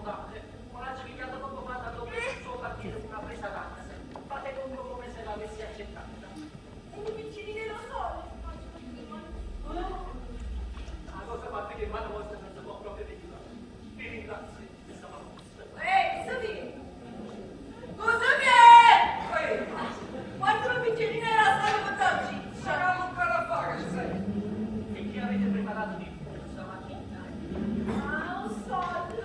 Scusate, mo l'aggio pigliato poco fa da dove sono partito con una presa d'ansia. Fate conto come se l'avessi accettata. E i piccini lo sole. La cosa fatta che in mano vostra non si può proprio vedere. Vi ringrazio, siamo a posto. Ehi, cosa viene? Cosa viene? Quando piccinino era solo per Sarà un carafare, ci sei. E che avete preparato di buono stamattina? Ah, un soldo.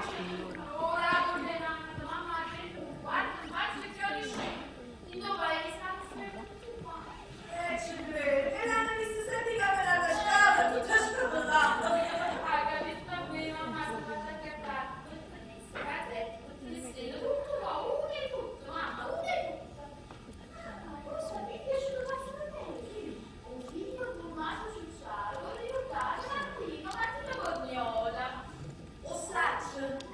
Ora torneranno, mamma, che tu guarda, faccio che ho di Dove hai stato tutti qua? Ci credo, e l'hanno visto sempre camminare a scala, tutta scrollata. Hai capito qui, mamma, si fa attaccare tutte le scale, tutte le stelle, tutto qua, uno e tutto, mamma, uno e tutto. Ah, cosa mi piace questo te? Un figlio formato sul salo, ricordato, Martino, Martino Corniola. O saccio.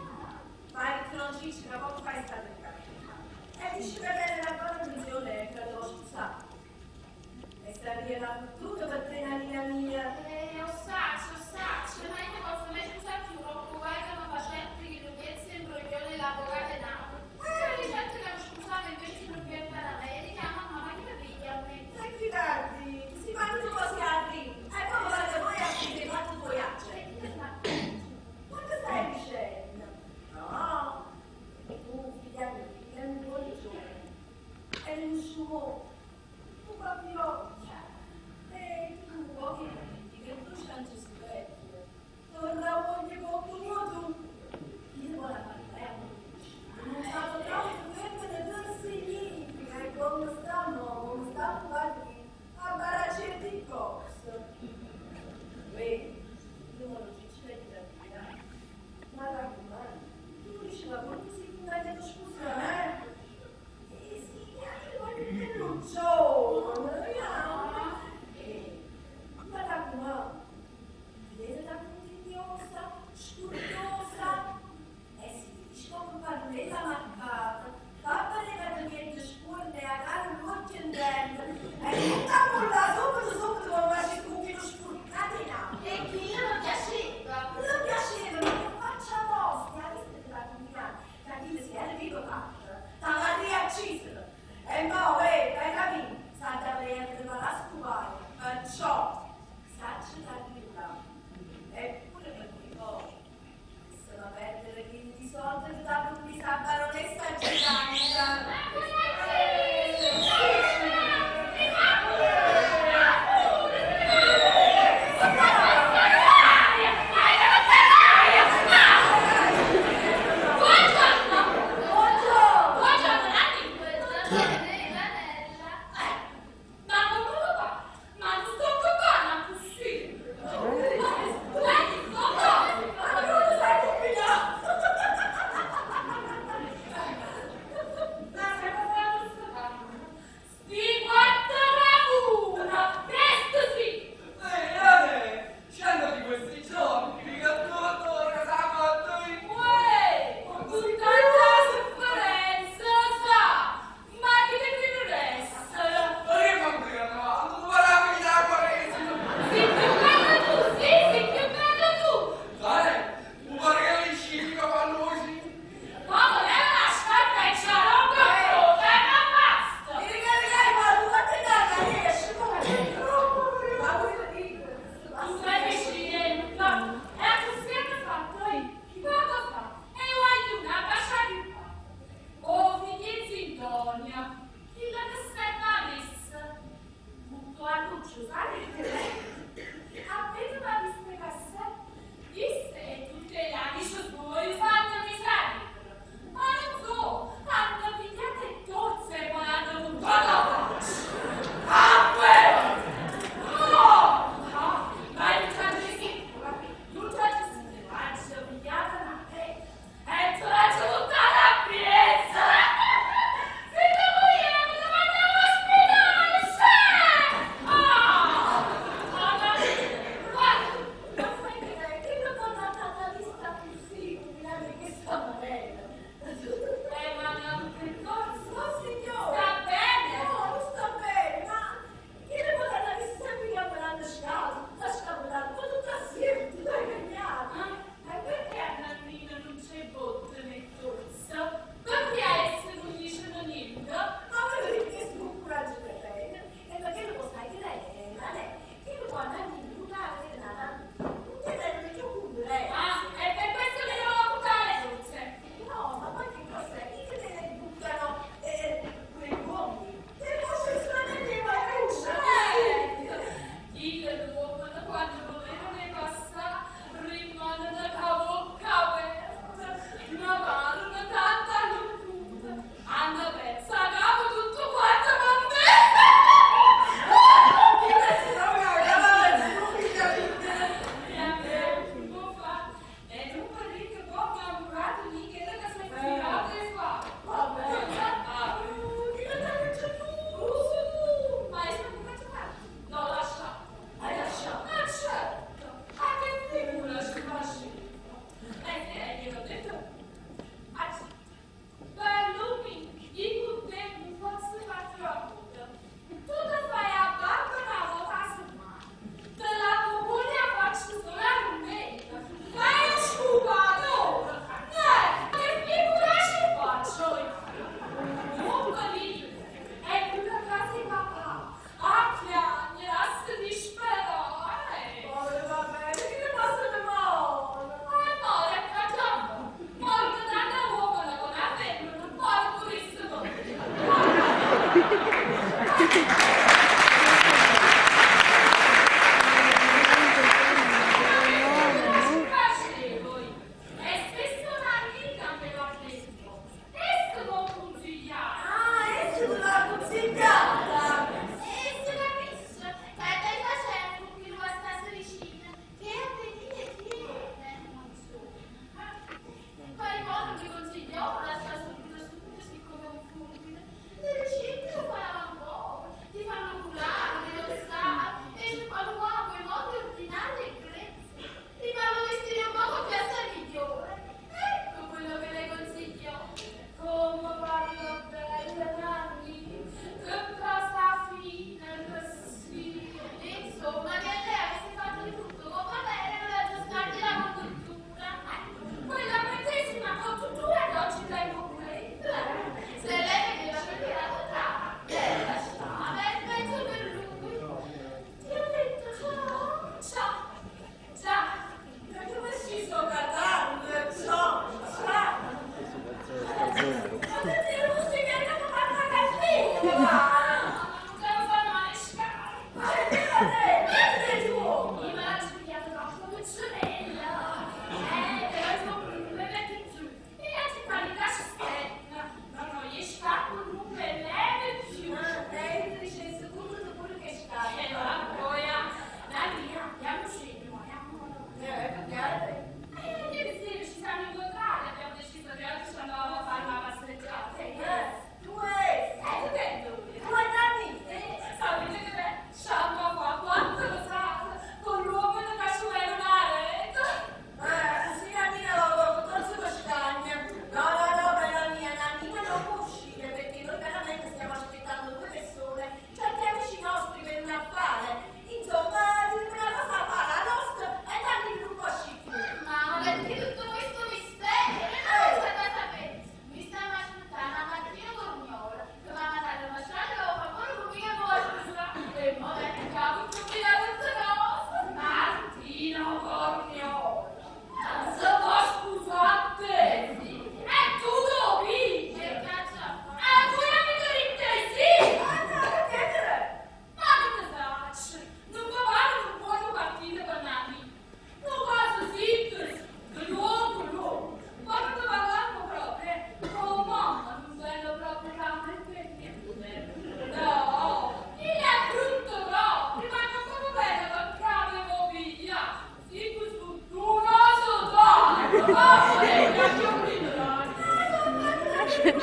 Io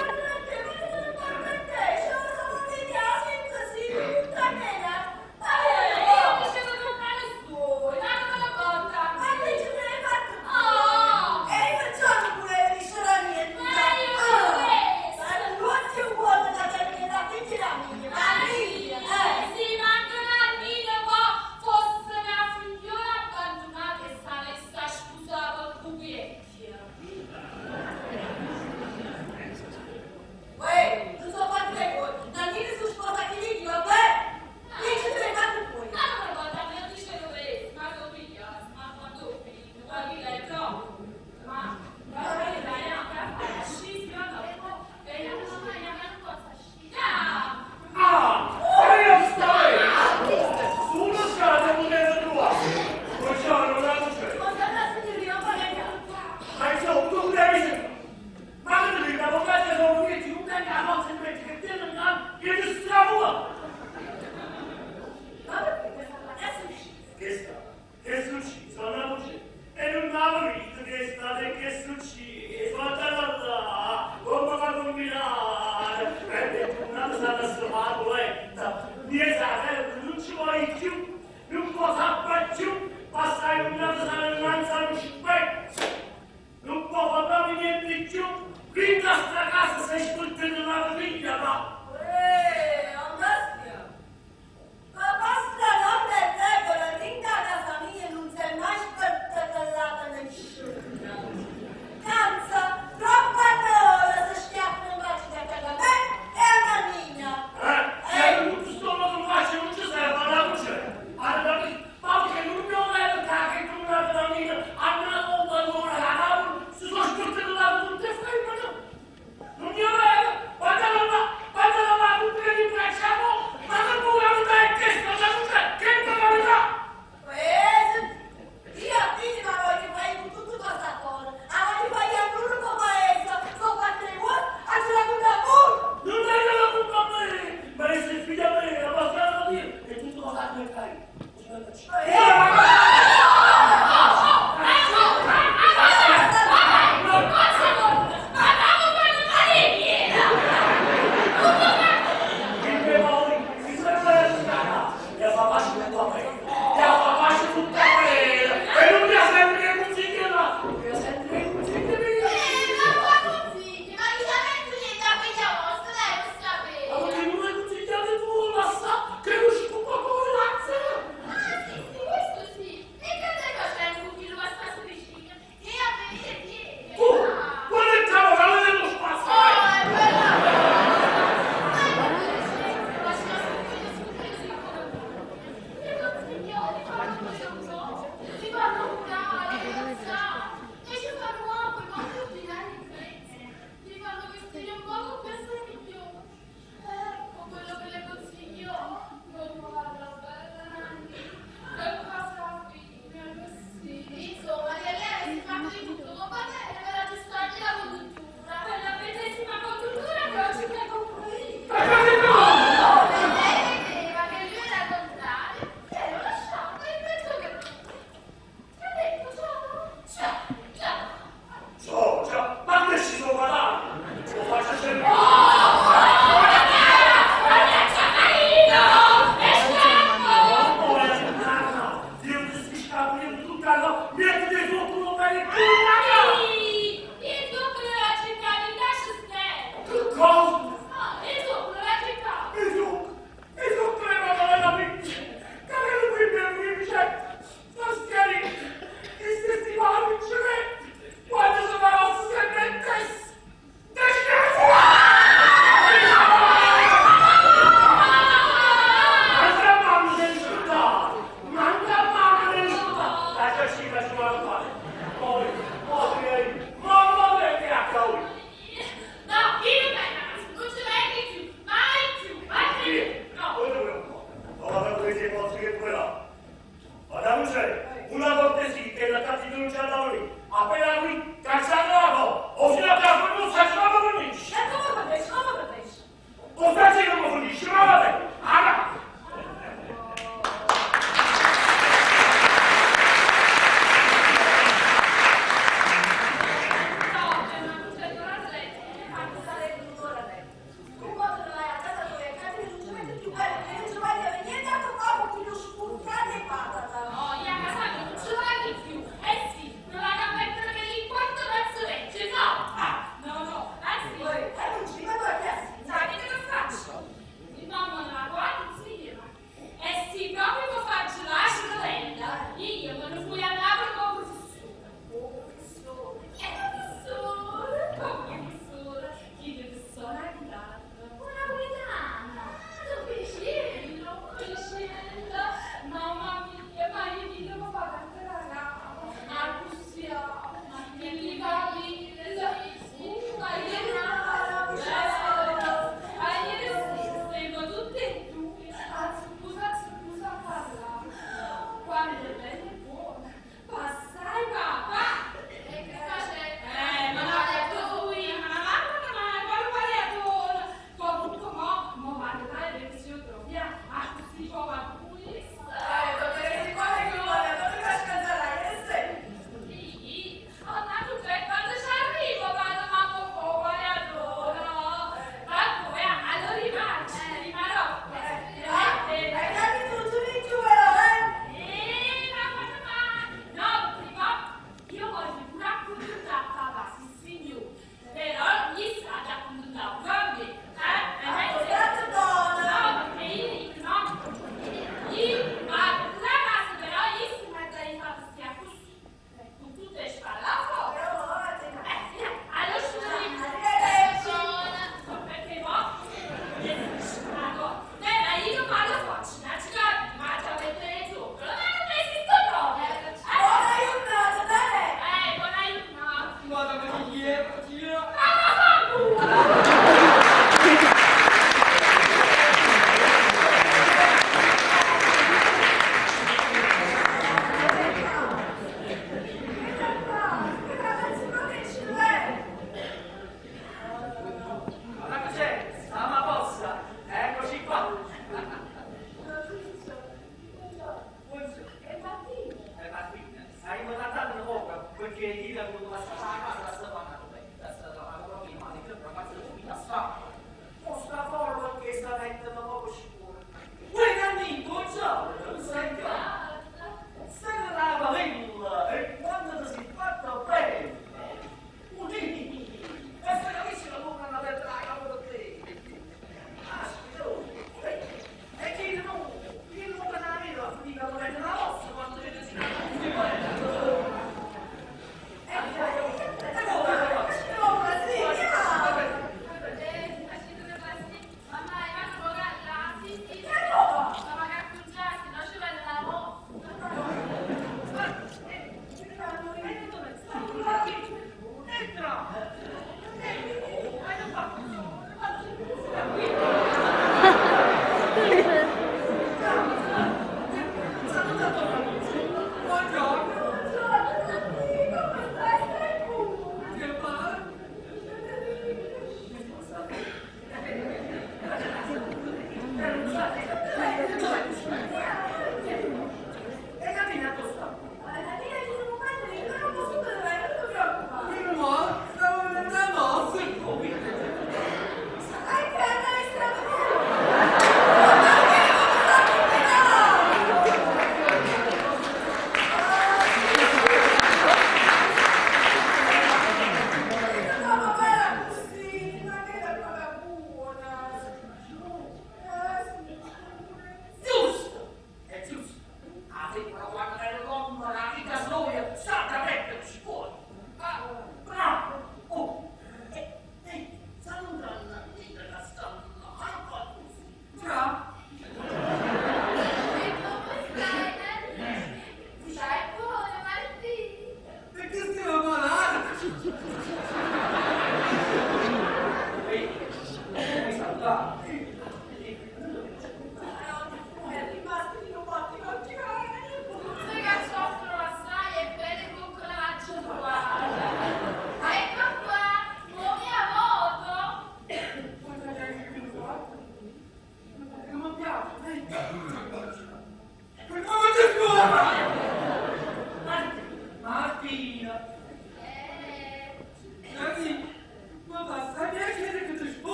dicevo che male sto, non me lo porta. Oh! Sì, ma anche Nannina poi fosse una figliola abbandonata e s'avesse sposato con Cupiecchio.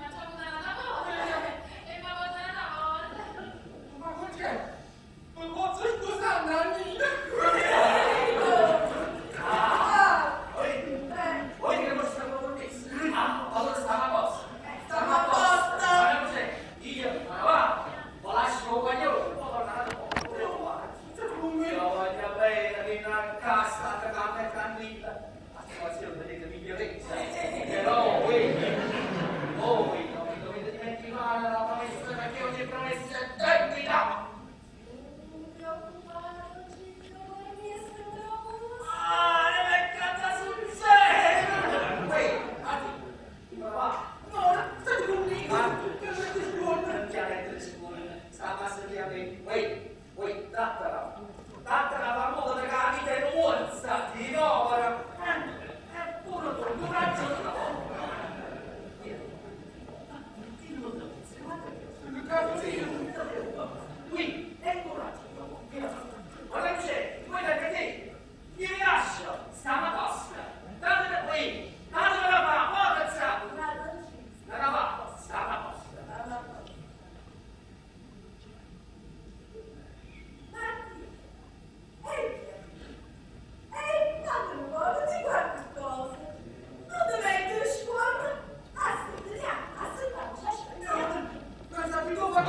Facciamo un'altra volta. E una volta un'altra volta.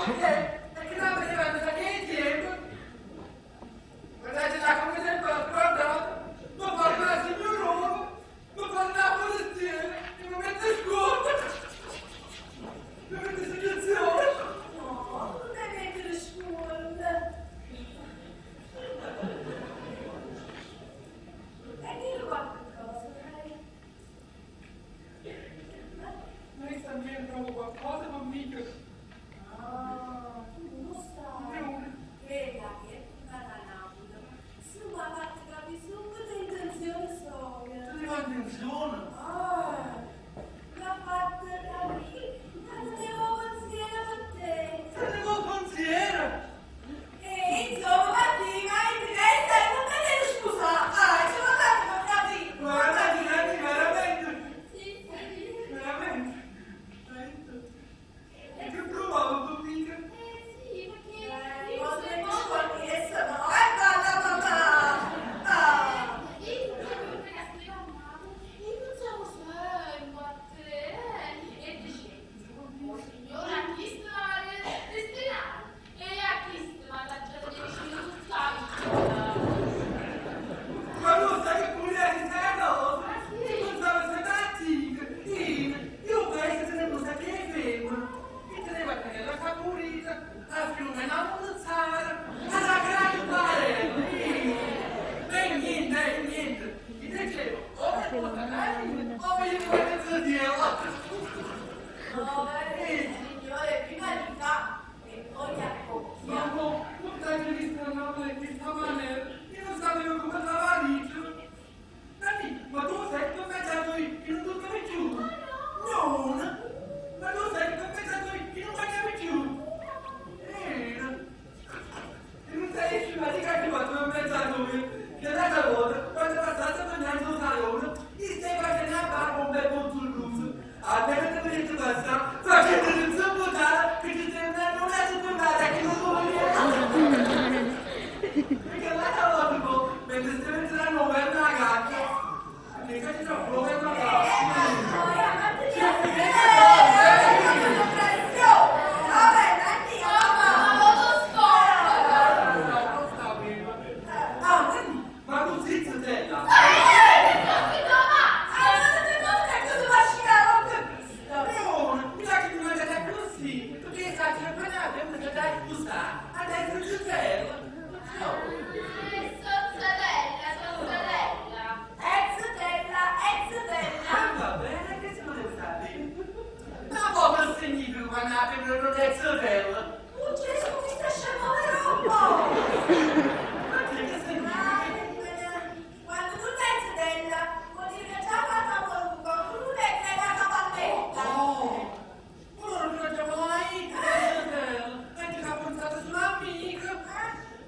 Perché? Perché non vedeva da che tempo. Guardate là come si è guardato. Mi fa la signorona, mi fa la polizia, e mi mette scuola. Mi mette situazione. No, non devi mettere scuola. E dillo qualche cosa, dai. Noi stiamo trovo qualcosa, ma mica. Ah, tu non lo sai. Non. Quella che è tornata a Napoli, se mi ha fatto capire subito l'intenzione soia. Tu ti fai attenzione. Ah, mi ha fatto capire che non devo pensiero per te. Se ne vuoi pensiero. E insomma, Martina, in diretta non te ne scusa. Ah, ce l'ho dato per capire. Guarda, Gianni, veramente. Sì, sì. Veramente. Veramente. E che provavo, bambino? Sì, perché Eh, io non se ne posso... qualche no, e guarda mamma. Ah. Io sempre che stavo a Napoli, io pensavo sempre a te, e dicevo, oh signora, chi sta destinato? E a chi sta la gente di tutta la vita? Ma non sai che pure è una cosa? Ah, sì? Io pensavo sempre a tigre. Io penso che non sa che è femmina. Mi teneva quella saporita, la fiume la mozzara, la grande parella. E niente, e niente. Mi dicevo, o mi porta lei, o mi porta il No, signore, prima li fa e poi accoppia. Ma no, non t'hai visto a Napoli in questa maniera. Io non sapevo come stava a dire. Nanni, ma tu sai che ho pensato io che non tornavi più? No! Ma tu sai che ho pensato io che non mangiavi più? E non sei riuscito a capire come ho pensato io. Che l'altra volta, quando è passato mangiando un salone, ti stai facendo la barba un bel po' sul luso. Appena ti vedi passare, facendo il sopportare che ti sembra non è sopportare che non vuoi. Perché l'altra volta, boh, mentre stai entrando per una gatta, che cazzo c'è un per una gatta? Non sapevo. Ah, ma tu sei zitella? No, mi sa che mi mangiate così, perché sa che appena abbiamo mangiato così, adesso è zitella. No. Ah, va bene, che si poteva sapere? Ma cosa significa quando la femmina non è zitella? Ma che significa? Oh, allora non facciamo mai zitella. Anche se ha pensato sull'amica,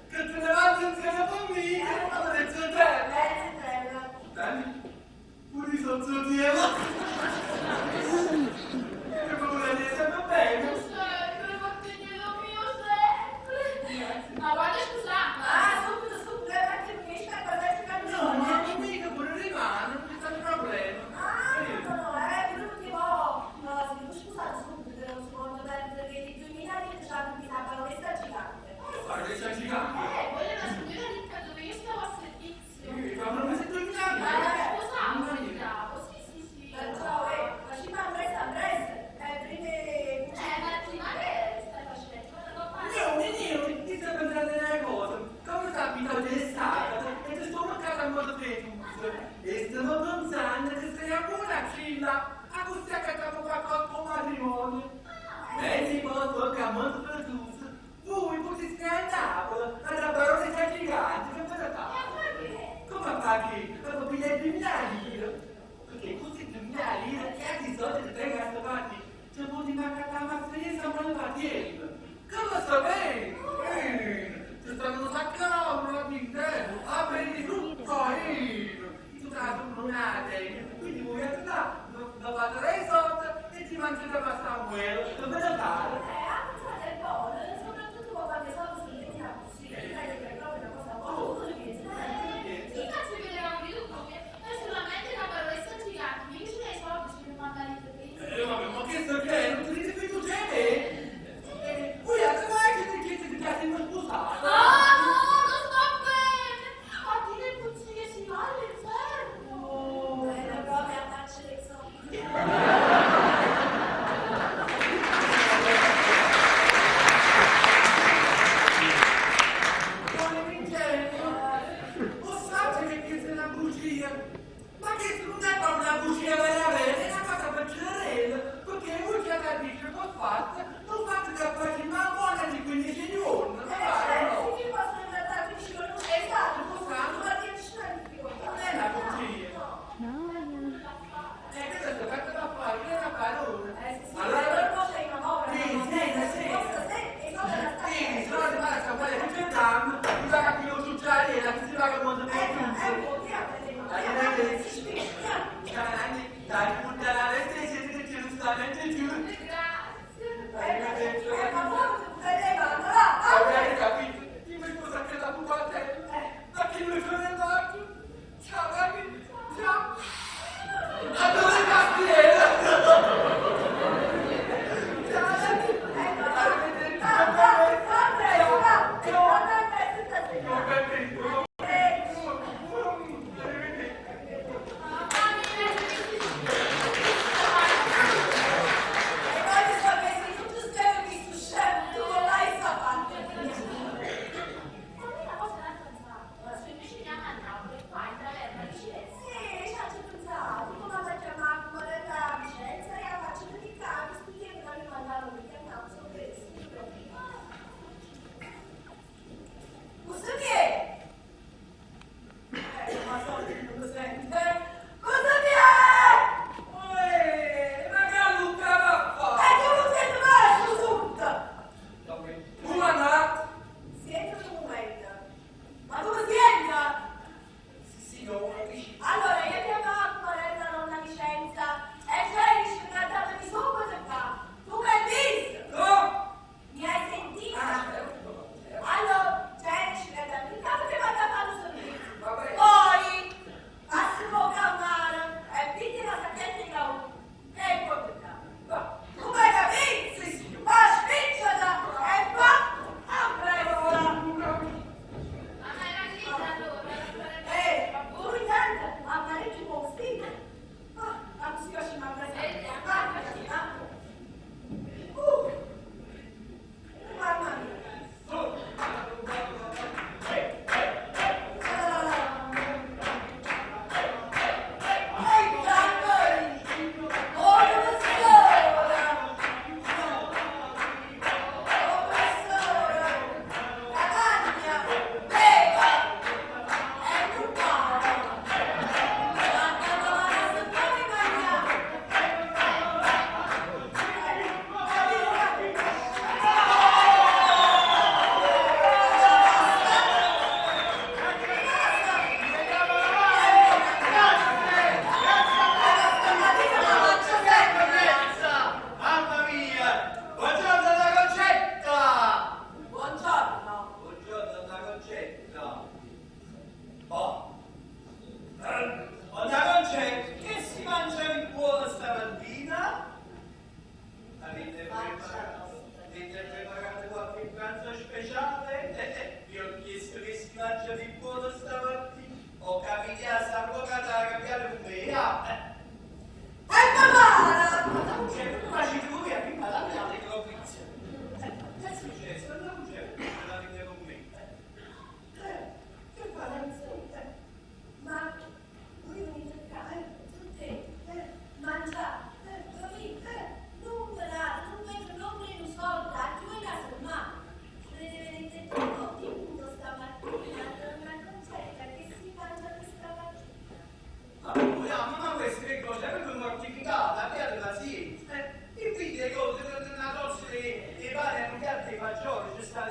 che te ne va senza la famiglia, ma non è zitella. Dai, pure io sono zitella. Che paura di sempre bene. No, ma mica pure rimane, non c'è problema. Ah, no, no, venuto che mo, no, se scusate subito, non sono perdere che i 2000 lire ci hanno la baronessa gigante. Guarda che c'è gigante. Ma non mi sento in Perciò, facciamo a presa a presa, prima... No, niente, ti sto pensando una cosa. Come sappi oggi è sabato e ti sono a casa molto felice. E stiamo pensando che sei ancora cilla a così accattiamo qualcosa con matrimonio. Vedi posto che molto felice. Voi potete stare a tavola alla baronessa gigante, che cosa fa? Come fa che? Ma pigliare 2000 lire? Perché questi 2000 lire che altri soldi ti vengono avanti? C'è un di mancata ma spesa ma non va dietro. Come sapete? Ci stanno saccando la Nintendo, apri tutto io. Tu non ha quindi voi andate da fate i soldi e ci mangiate la Samuele, dove da fare? Anche è buono, soprattutto quando sono sulle così, che è proprio una cosa buona, tu ne pensi? Vabbè, ma che sto che? Non ti dite fiducia a me? Voi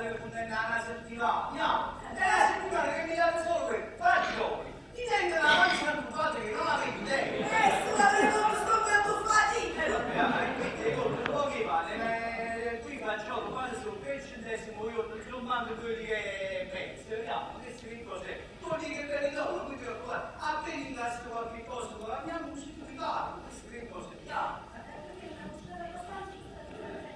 telefonando una settimana, no? È una settimana che mi date solo per fagioli. Ti tengo la pancia arruffata che non avevi idea. Sulla come sto arruffati! Vabbè, ma quindi conto pochi vale, qui fagioli quando sono 3 centesimi io non mando 2 lire e mezzo, vediamo, che che cos'è? Vuol dire che per loro, quindi appena incasso qualche cosa con la mia musica mi va, questo che cos'è? No.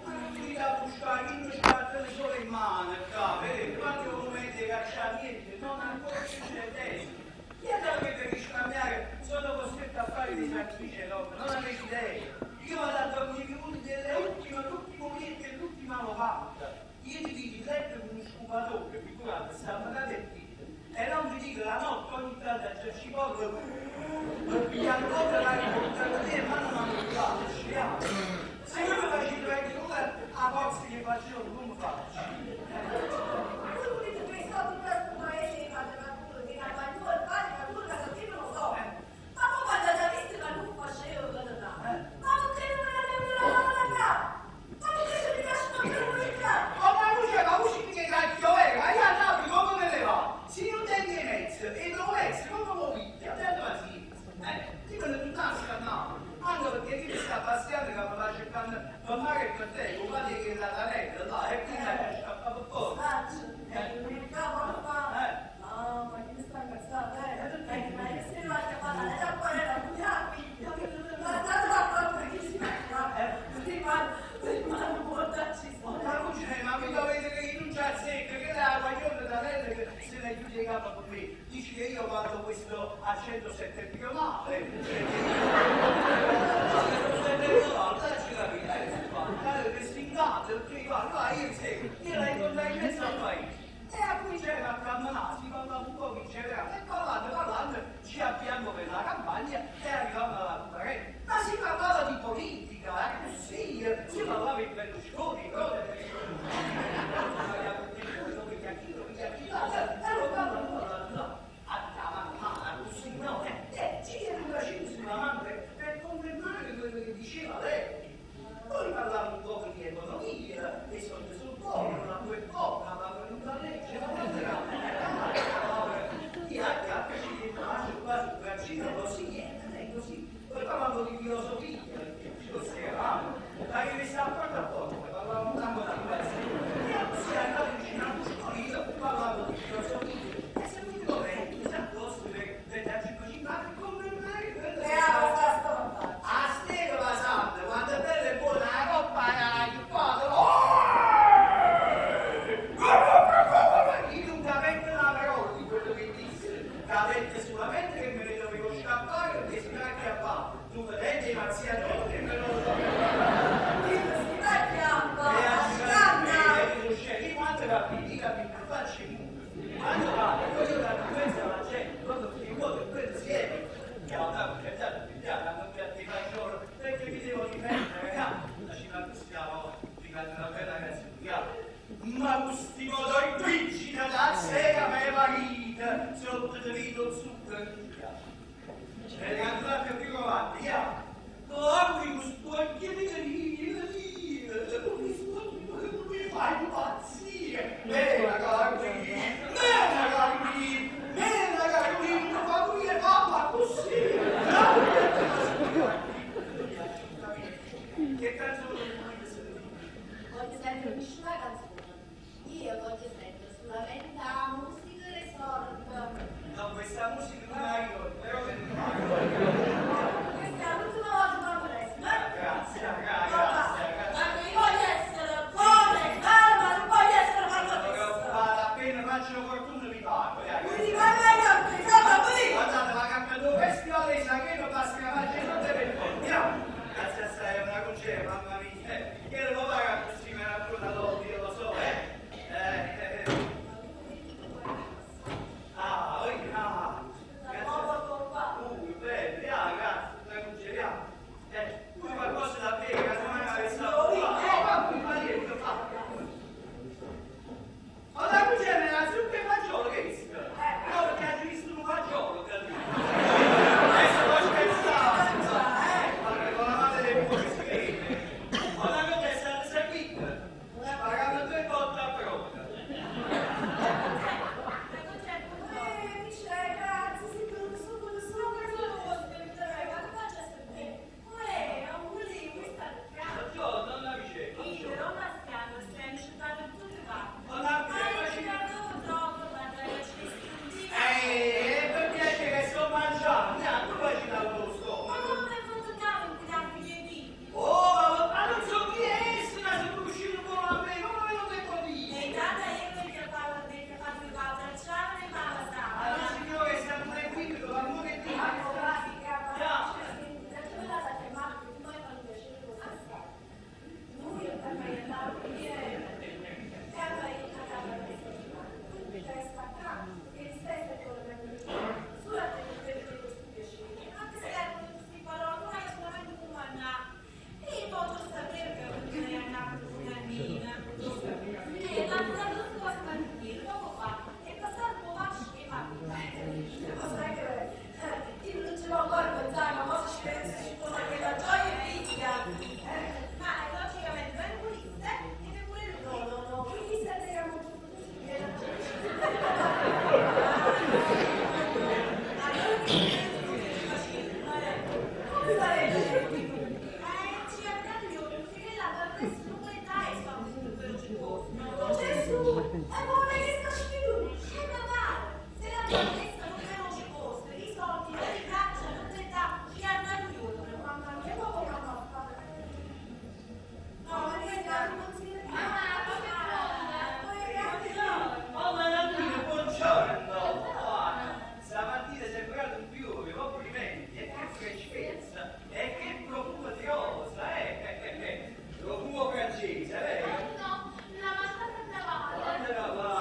Ma non ti da buscare, io non c'ho solo in mano, qua, vedi? Quando un momento di cacciare niente, non ancora più centesimi. Chi è che per risparmiare sono costretto a fare dei sacrifici enormi, non avete idea. Io vado a dormire minuti delle ultime, l'ultimo niente, l'ultima 90. Io ti dico, letto con un scumatore, figurate, stiamo da E non vi dico, la notte ogni tanto ci porto per pigliare ancora la riportata te, ma non hanno trovato, sciamo. Se io mi faccio prendere ora, a forza che faccio, non mi faccio. Voi volete quei soldi per questo paese, ma di una guaglione, il padre, ma tu la io non lo so. Ma poi quando già visto che non facevo, cosa da? Ma perché non me la devo la Ma perché se mi lasciano per un'unità? Oh, ma voce, ma voce che cacchio è? Ma io a Napoli come me ne va? Se io tengo i mezzi e trovo mezzi, come lo piglia? Tanto pazienza. Ti me ne tornassi a Napoli. Anche perché lì mi sta Bastiano che mi va cercando per mare e per te, con padre che è la talenta là, e quindi è scappato fuori. Faccio, mi cavolo fa. No, ma che mi sta incazzando, eh? Ma che se va a chiamare la già era mia figlia. Ma tanto la porta che si fa. Tutti quanti, ma portaci. Ma voce, ma mi dovete che io non c'è secca, che la guaglione da lei che se ne chiude in capo con me. Dice che io vado questo accento settentrionale. Settentrionale, che si incazza, perché io allora io seguo, io la incontrai in mezzo al paese. E a cui c'era a camminare, si parlava un po' in generale, e parlando, parlando, ci avviamo per la campagna e arriviamo alla Bucarest. Ma si parlava di politica, così, si parlava di Berlusconi, cose. Ci è venuta sulla mano per confermare quello che diceva lei. Poi parlava un po' di economia, e soldi sul popolo, la tua poca, la venuta a legge, la ci faccio qua sul braccino così, è così. Poi parlavamo di filosofia, ci consideravamo, la rivista a porta a porta, parlavamo tanto di questo. E così andavo vicino a Muscolino, parlavo di filosofia, e se mi dico, tu sei a posto per darci così, ma per confermare quello che A stella la santa, quando è bella e buona, la coppa la chiuppata, io non capette la parola di quello che disse, capette solamente che me ne dovevo scappare perché si acchiappava. Tu vedete i mazziatori e me lo so. Si acchiappa, Io quando capito, io capito, faccio il muro. Quando vado, io la mezzo alla gente, quando il modo è quello si è. Chiamo tanto, tanto, pigliamo, non ti faccio perché mi devo difendere, no? Ci stiamo giocando una bella canzone, ma questi motori qui da sera me marita, sotto di vito zucchero. E andate più avanti, ya. Guardi questo anche mi mi fai impazzire. Mena Carlì, mena Carlì, mena Carlì, non fa morire papà così. Che canzone vuoi sentire? Voglio sentire nessuna canzone. Io voglio sentire solamente la musica dei sordi. No, questa musica non la ricordo, però che non la ricordo. E come che sta sfiducia? E mi pare, se la dottoressa non conosce posto, i soldi, non li caccia, non te dà, chi ha dato mamma mia, come mamma fa? No, ma niente, non si vede. Mamma, come Oh, Nannina, buongiorno! Oh, stamattina è sembrato un fiume, complimenti! E che freschezza! E che profumo di rosa, eh! Profumo francese, vero? No, la matta carnevale. Quando eravamo?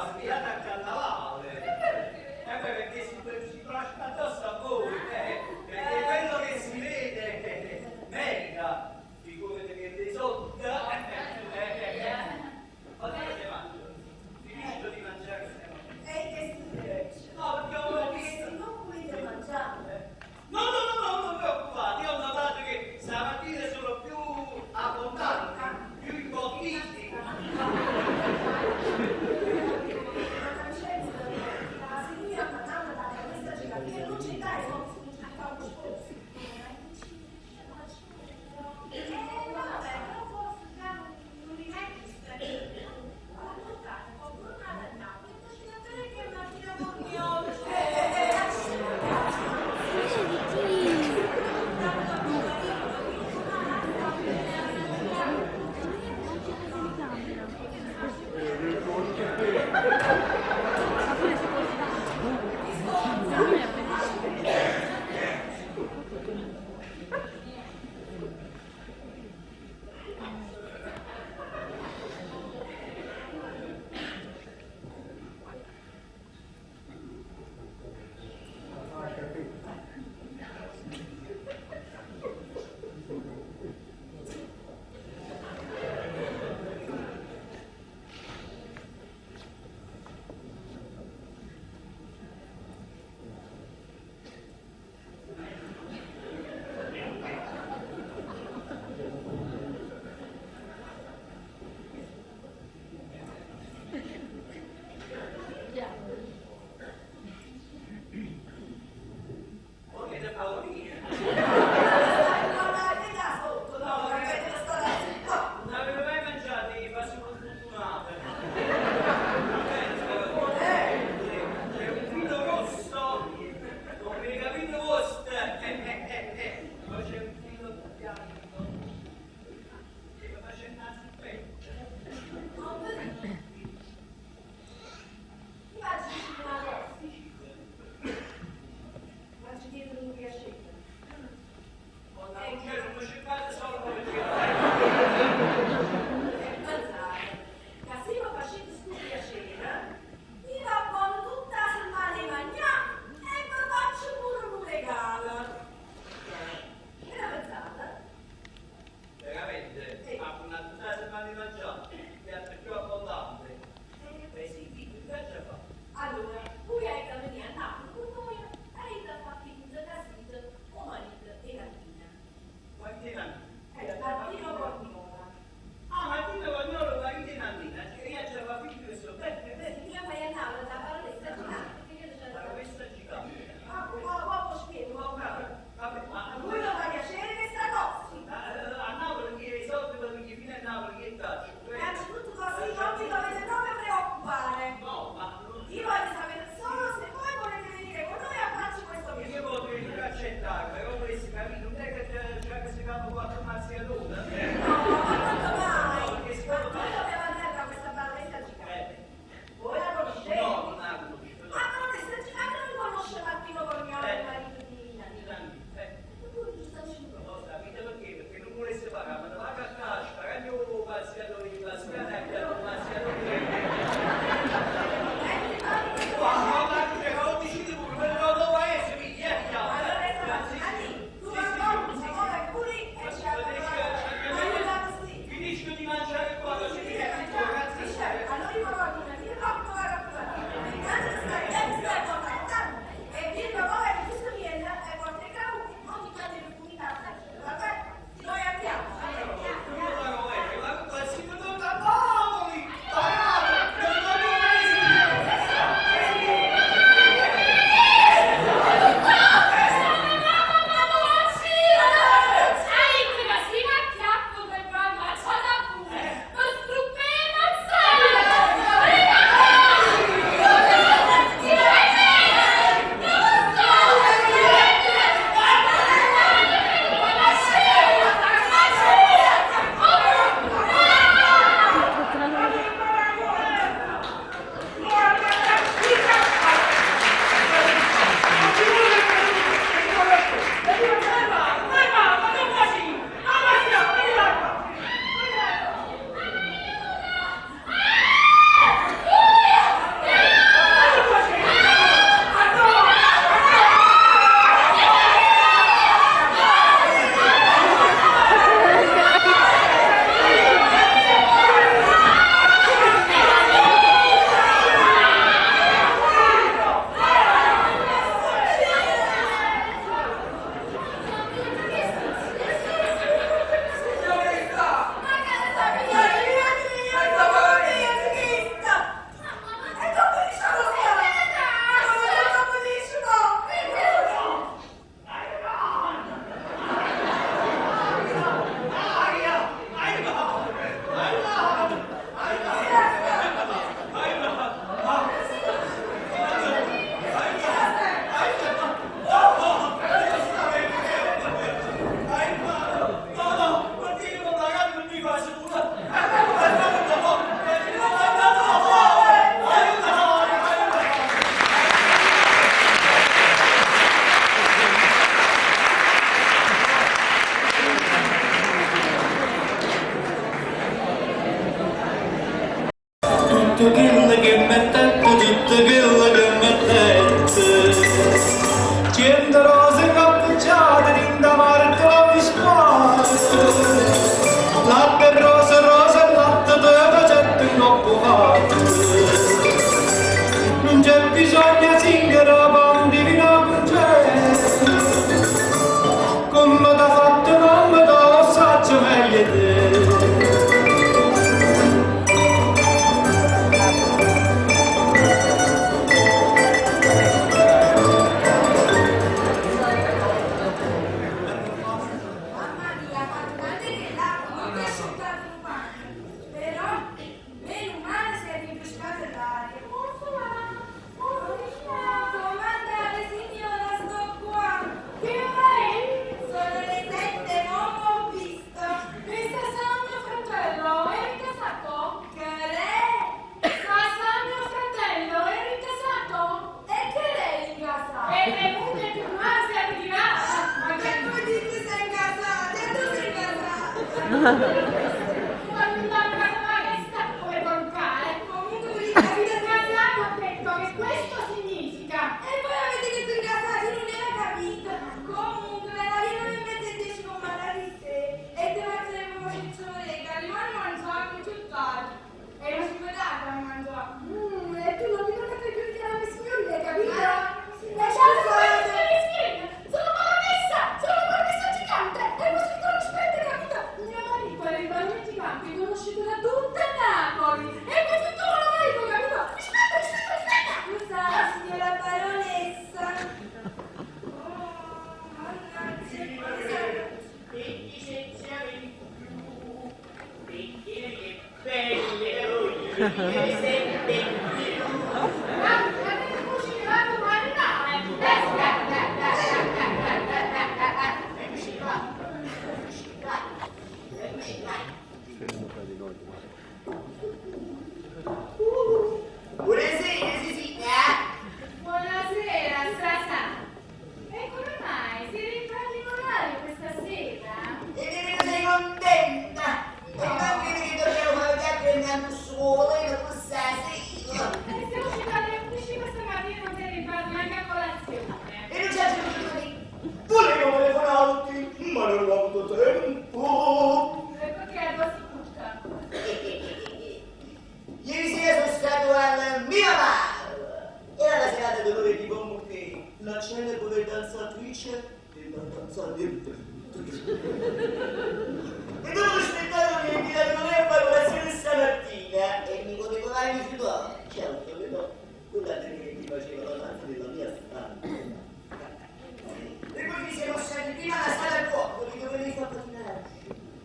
Tutto quello che mettette, tutto quello che mettette. 100 rose incappucciate in mare mi squadra. Latte rosa, rosa, latte te facette un coppo. Non c'è bisogno zingara, bambina concessa. Come t'ha fatto mamma, te lo saggio meglio te. Mamma mia, quanto tante che l'acqua non ti è asciugato un pane. Però, meno male si è rinfrescata l'aria. Comandate signora, sto qua. Che ora è? Sono le 7, mo ho visto. Questa sarà mio fratello, è ricasato? Che lei? Sasa mio fratello, è ricasato? E che lei in casa? E le mucche più quasi a tirare. Ma che vuoi dire sei in casa? Te tu sei in casa? Quando la casa questa come porcare. Comunque voglio capire. Ricasato ha detto che questo significa. E voi avete detto in casa, io non era capito. Comunque, la via 9:30 con Margarita e te facciamo ciccione, che rimane mangiare più tardi. E non si vedrà a mangiare. E tu non ti permettere più di chiamarmi signorina, capito? Ah, Lasciate stare sono baronessa! Sono baronessa gigante! E questo non rispetto, capito? Mio marito era il barone gigante, conosciuto da tutta Napoli! E questo tuo marito, capito? Rispetto, rispetto, rispetto! Scusate, signora baronessa. Oh, mannaggia, cosa- Ma avete cucinato marinare! Buonasera, sì, sì, eh? Buonasera, Sasà! E come mai? Si rientrati in orario questa sera? E vedo sei contenta! E non credo che dobbiamo fare viaggio andando solo e questa sera! E sei uscita alle 11 questa mattina e non sei rientrato neanche a colazione. E non c'è altro di... Volevo telefonarti, ma non ho avuto tempo! E perché la tua si butta? Ieri sera sono stato al Miramar! Era la serata d'onore di Bon Bouquet, la celebre danzatrice della danza del E dopo lo spettacolo mi ha invitato con lei a fare colazione stamattina e mi potevo dare rifiutato. Certo, però quella che mi faceva la danza della mia stanza. E poi siamo stati prima alla sala al fuoco, dove lei fa patinare.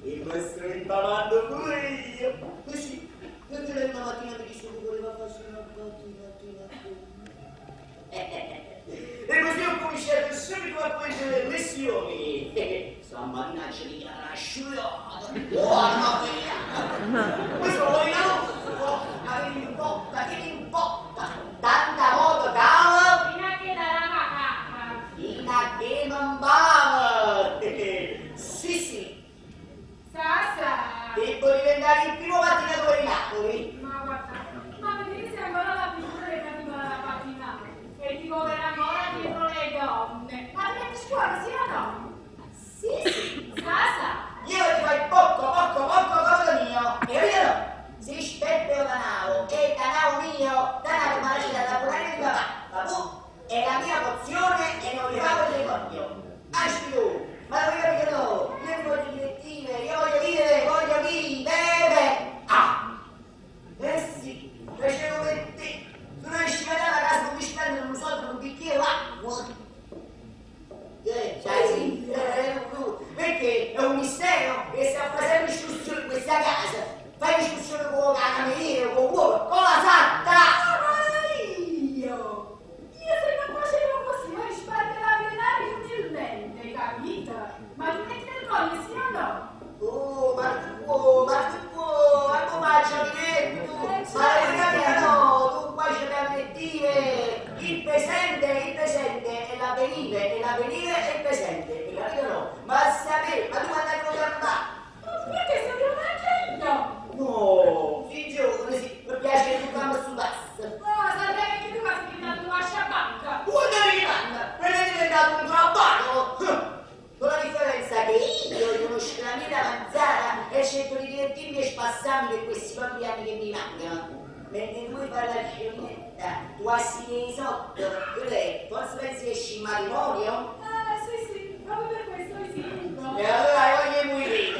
E questo imparando pure io. Così, mentre lei una mattina mi disse che voleva farsi una patinatina con me. E così ho cominciato subito a prendere lezioni. Sta mannaggia di rasciugliata. Buona via! Questo lo rinnovo. Che mi importa, che mi importa? Tanta moto cava Fino a che darà macaca. fino a che non va. Sì, sì, Sasà! devo diventare il primo pattinatore di Napoli. Ma guarda, ma vedi se ancora la figura che arriva da patinare e ti correrà ancora dietro le donne. Ma andate a scuola, sì o no? Sì, sì. Sasà! Io ti fai poco, poco, poco, cosa mio. E io no. Si spetto danaro, e danaro mio, danaro ma lascia da lavorare di papà. Ma tu è la mia pozione e non li pago il ricordo. Asci tu, ma lo voglio che no, io mi voglio divertire, io voglio vivere, voglio vivere. Ah! Eh sì, facevo per te. Tu non riesci a andare a casa, non mi spendere un soldo, un bicchiere d'acqua. Cioè, sì, perché è un mistero che sta facendo discussione in questa casa. Fai discussione con la cameriera, con l'uomo, con la satta! Ma io! Io se non facevo così, voi risparmierà denaro inutilmente, capito? Ma ti metti vergogna, sì o no? Oh, ma tu, ma tu, ma tu mangia tu, ma la no, tu qua c'è da dire il presente è l'avvenire, e l'avvenire è il presente, hai capito no? Ma sapere, ma tu quando hai programmato? Ma perché se lo mangio io? No, sì, giovane, sì, mi piace che tu cambi sforzarmi per questi pochi anni che mi mancano. Mentre tu fai la scemmietta, tu assi sotto, che forse pensi che esci in matrimonio? Ah, sì, sì, proprio per questo mi sento. E allora voglio morire.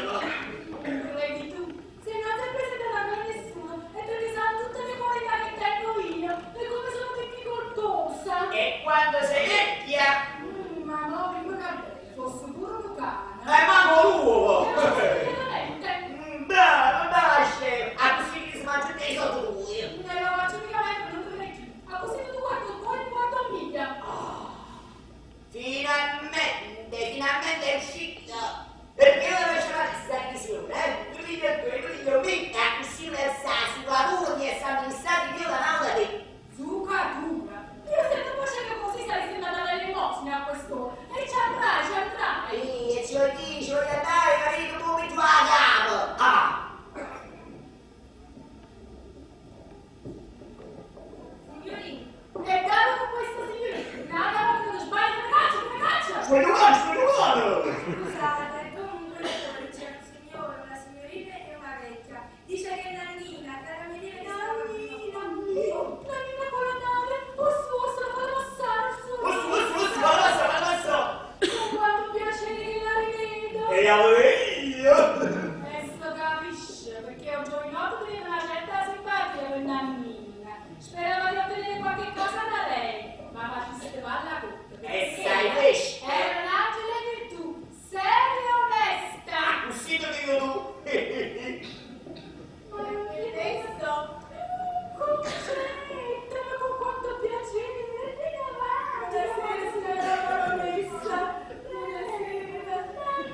Credi tu, se non ti è presentata ancora nessuno, è perché sanno tutte le qualità che tengo io e come sono difficoltosa. E quando sei vecchia? Ma no, prima che fosse pure un cane. Manco l'uovo! Veramente. Bravo, bravo, a così che si mangia te sotto lui. Ne lo faccio mica mai, non te A così tu guardi un po' e guardo a miglia. Finalmente, finalmente è uscito! Perché io non c'era questa visione, eh? Tu dici a quello, tu dici a me, a così non sa, si guadagna e stanno stati io la naula di Zuccatura. Io se tu facevi così saresti andata all'elemosina a quest'ora. E ci andrai, ci andrai. E ci voglio dire, ci voglio andare, capito come tu la capo! Ah! Signorina, e dato con questa signorina, nada, non sbaglio, una caccia, una caccia! Scusate, comunque fuori c'è un signore, una signorina e una vecchia. Dice che è Nannina, la cameriera di Nannina, Nannina con la nave, oh su, se la fa passare, su. Oh su, oh su, oh su, adesso, adesso! Con quanto piacere che la rivedo. E allora io! Adesso capisce, perché un giovinotto teneva una certa simpatia per Nannina. Sperava di ottenere qualche cosa da lei, ma facesse palla cotta. E sai questo? Era un'agile virtù, seria e onesta. Così te dico tu! Ma non mi questo? Concetta, ma con quanto piacere! Vieni avanti! Buonasera, signora baronessa! Buonasera, Nannina!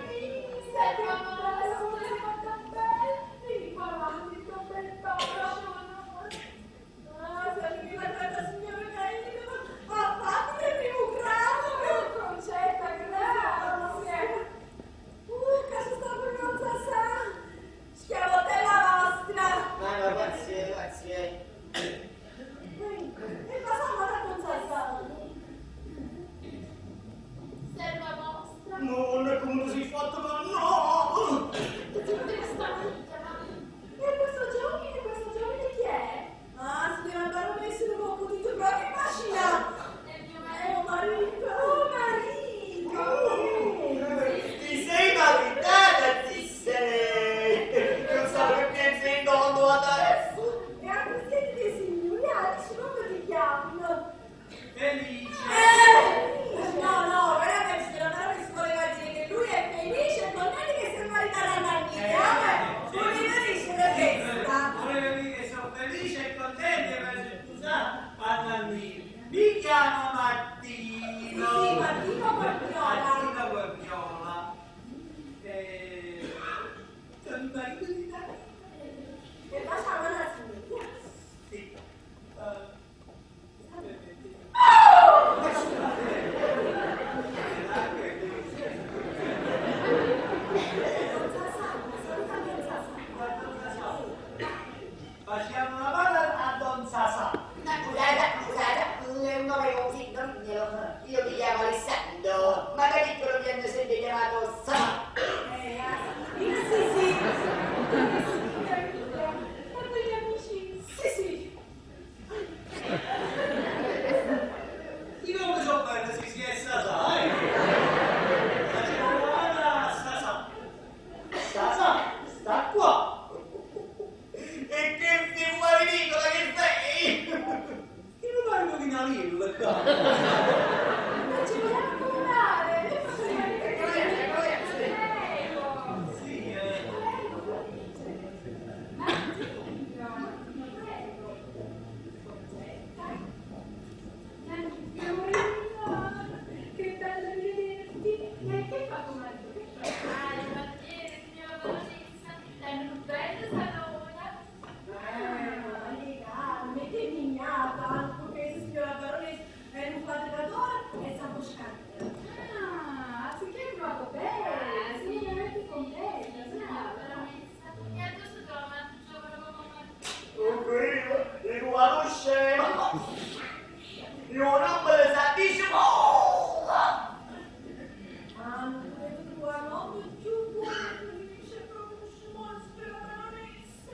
Sei fatta bella! Vieni qua avanti, che bel bacio! Ah, signora, tanta signora carina, ma fate il primo grado! Concetta, grazie! Che ci sta per non sa! Schiavotella vostra! Ma no, grazie, grazie. E cosa andate con Sasà? Serva vostra! Non è come si è fatto, ma no! Tutte questa vita, ma... E questo giovane, questo giovane chi è? Ah, signora baronessa, non ho potuto proprio immaginare! È mio È marito! mio marito! Oh, marito! Ti sei maritata, disse lei! Non so perché sei nonno adesso! E anche siete dei signori, adesso come ti chiamano? Felice! No, no, veramente signora baronessa voleva dire che lui è felice e contento che si è maritata a Nannina, eh? Voleva dire questa! Volevo dire che sono felice e contento di aver sposato a Nannina. Mi chiamo Martino. Sì, Martino Guardiola. Martino Guardiola. Sono il marito di Nannina. E facciamo la signora. Sì. Facciamo una palla a Don Sasà. Scusate, scusate, è un nome così, non mio. Io mi chiamo Alessandro, ma da piccolo mi hanno sempre chiamato Sa. Sì, sì. Guarda gli amici! Sì, sì. Di nome sono bello, si si è Sasà, eh? Facciamo una palla a Sasà. Sasà, sta qua. E che figura ridicola che sei! Io non parlo di Nalilla qua. Ma ci vogliamo accomodare! Io faccio rimanere Prego! Sì, Prego, Martino, prego. Concetta. Nannina, che bello rivederti. E che fa tuo marito? Che fa? Ah, il banchiere, signora baronessa, danno un bello salone. Ah, metti mignata, perché signora baronessa è un quadratore e sa buscare. Ah, sì che hai trovato bene. Signora, ti contenta, Signora sa. baronessa, e adesso trova un altro giovane come Martino. Io, io conoscevo! Io non me lo sa, dice, oh! Ah, non potevo trovare un uomo più buono, felice, proprio scemo, signora baronessa.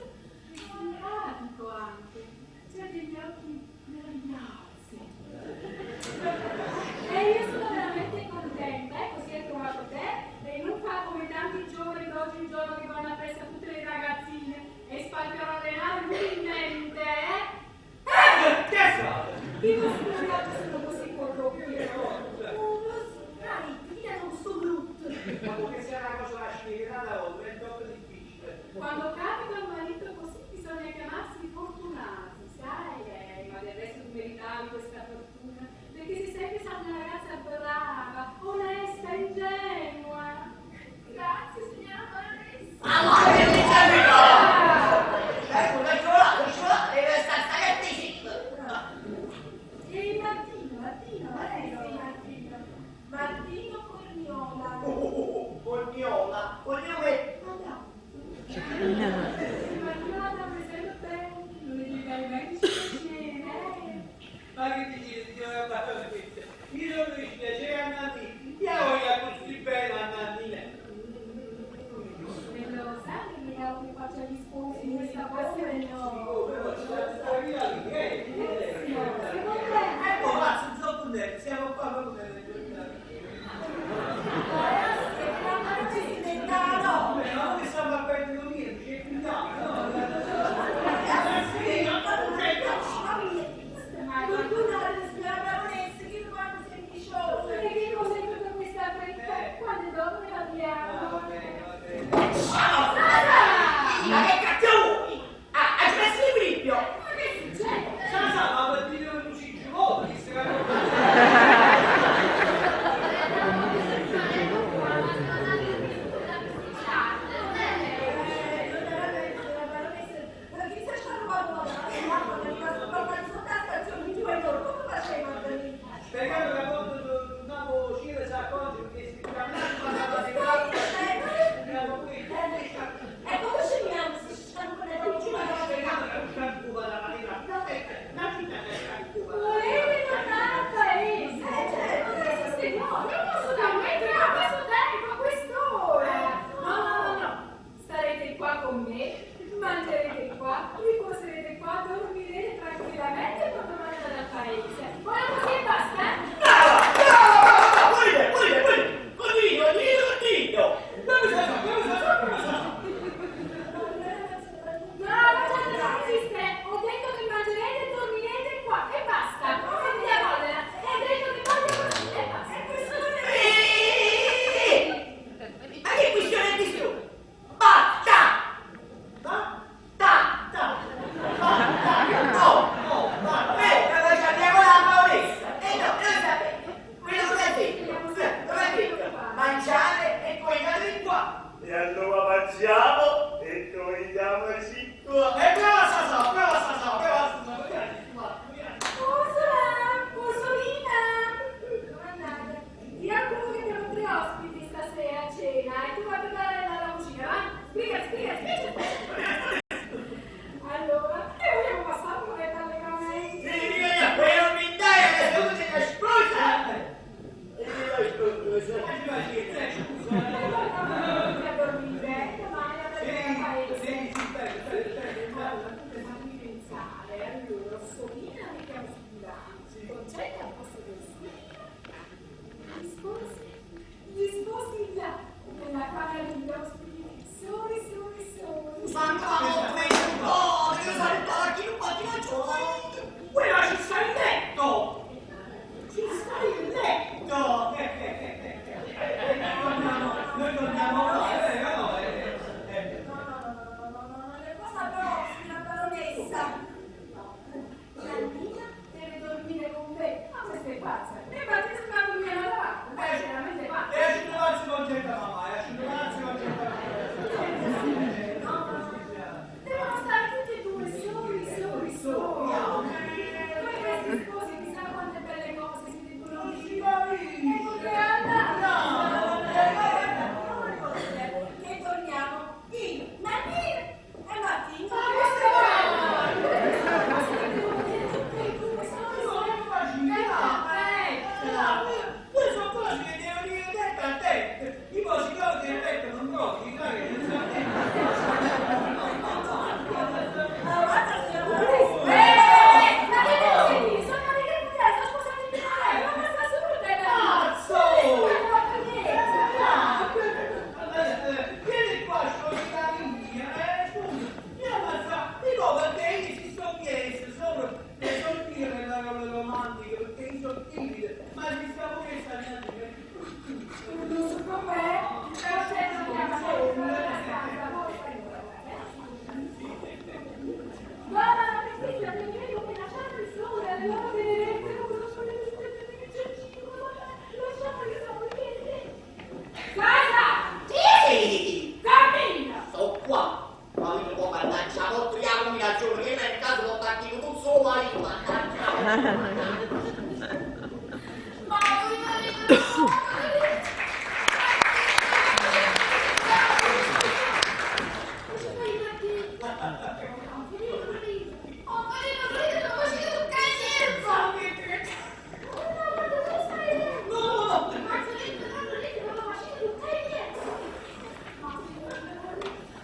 Ma voi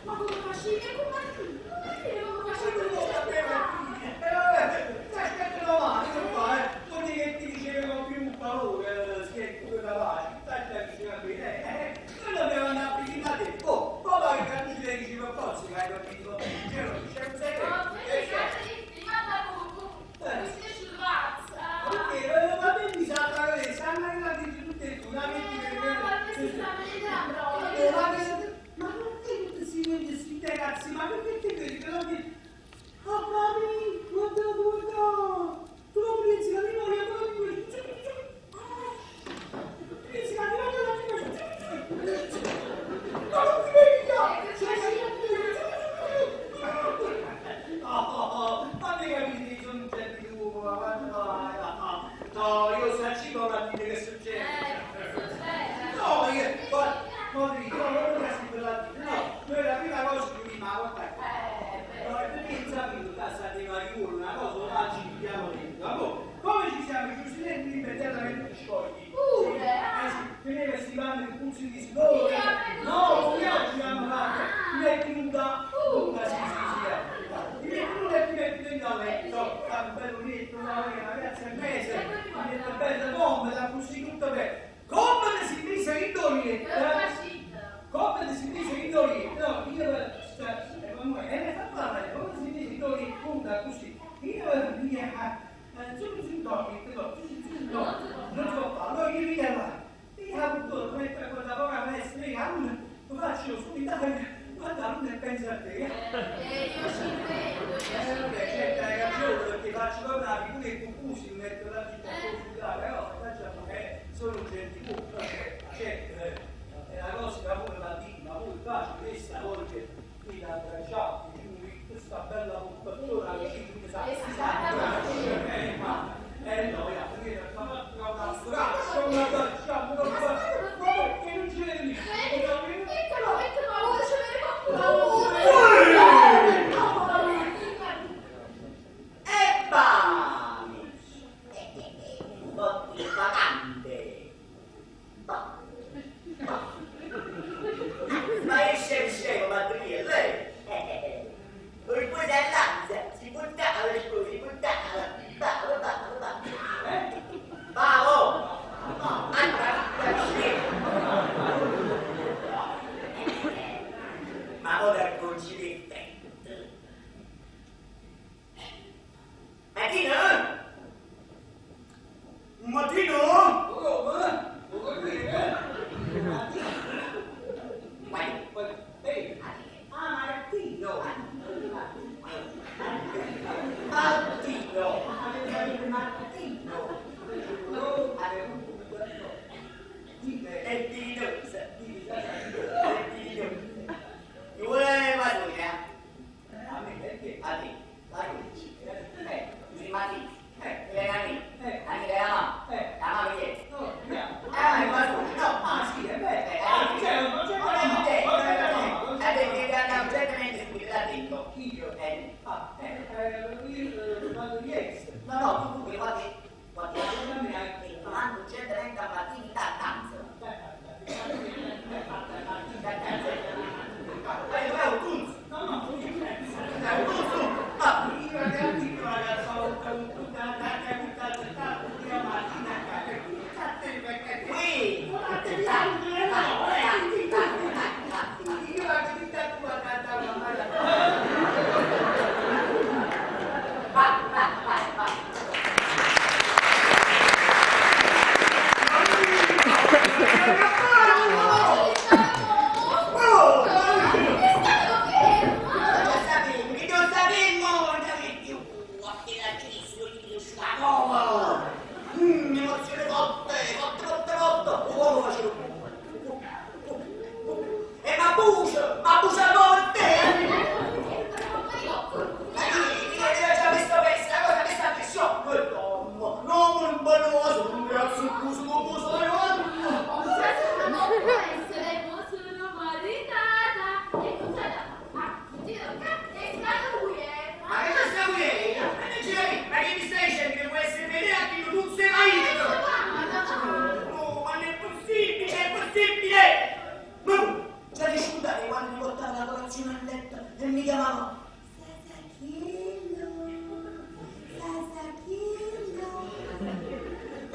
Ma come facevi a combattere? Come facevi a E vabbè, ti aspetto domani, che fa, eh? Vuol dire che ti dicevo più valore, se tu da pace, stai vicino a me, noi dobbiamo andare a visitare te. Oh, poi che tu ci dici per forza che hai capito, c'è un segreto. Perché? Ma te mi sa la cabeza, hanno arrivato tutte e due, la metti per Ma perché tutti questi ragazzi, ma perché ti credi che la metti? Ah, mami, guarda, guarda! Tu non pensi che prima che pensi che arriva la Ma non ti vedi Oh, ma mi capite, sono gente tu, ma guarda, no, io sa ci a dire che succede. No, io, guarda, ma ti dico, non mi per la dire, no, noi la prima cosa che mi ma guarda, no, perché sapete, da sapeva io una cosa, la ci pigliamo dentro, ma poi, come ci siamo chiusi dentro immediatamente ti sciogli. Pure? Eh sì, tenere questi panni di puzzi di sudore. No, viaggi hanno fatto, ti metti nuda, nuda, sì, sì, sì, ti metti nuda e ti metti dentro al letto, fai un bello letto, una ragazza e mese, ti metti bella comoda, così tutto bene. Come ti si mise in letto? Come ti si mise in letto? No, io, e ne fa parlare, come si mise in letto, nuda, così. Io, no, no, non si può fare. Allora io via là. Io avuto mettere quella poca maestra, io lo faccio su Italia, guarda, non ne pensa a te. Io ci credo, io ci Vabbè, certo, hai ragione, perché faccio proprio la figura e cucusi, metto la città su Italia, no, facciamo, sono un gentiluomo, certo, è una cosa che pure la dico, ma pure faccio questa volta qui da abbracciare, questa bella puppatura che ci sa, eh no, io una straccia, una baciamo, una baciamo, ma perché non ci vedi? E bam! Un po' di vacante. Ma, ma esce scemo, Madria, lei. Poi poi dall'ansia si buttava, si buttava. Bravo, bravo, bravo. Bravo! Ancora scemo. Ma ora ci mette. Martino? Martino? Ah, Martino! Martino! Martino! E ti Vuole Martina? A me perché? A te, la luce. Martino. Le nani. Nani la mamma. La mamma chi è? No, no. Ah, ma no. Ah, sì, è vero. Ah, c'è, non c'è la mamma. Non c'è la mamma. Non c'è la mamma. Devi andare urgentemente qui là dentro. Io? Eh. Ah, io vado di est. No, no, tu guardi, guardi. Non neanche. Mando urgentemente a Martini da danza. Da danza. Vai, vai, un punto. No, no, Un punto. Ah, io ragazzi, ragazzi, ho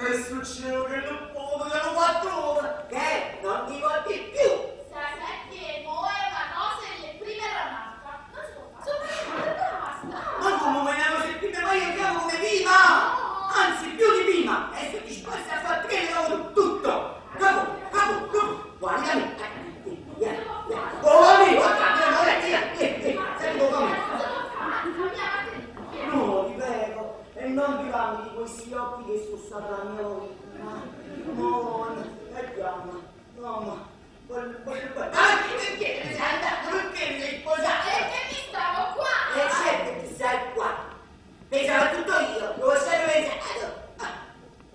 E succede che non poco che non quattro Che? Non ti volti più! Sa che mo è una cosa e prima era un'altra. Non si può fare. Soprattutto basta. Ma come me ne se prima ma io chiamo come prima! Anzi, più di prima! E se disposta a far tre loro tutto! Capo, capo, capo! Guardami! Oh, via, via! Oh, via, guarda, No, ti prego, e non privarmi di questi occhi che sono stata la mia vittima. No, e chiama, no, ma... Anche perché te ne sei andato, perché ti sei sposato? Perché mi stavo qua. E certo che stai qua. Pensavo tutto io, lo sono pensato. Ah,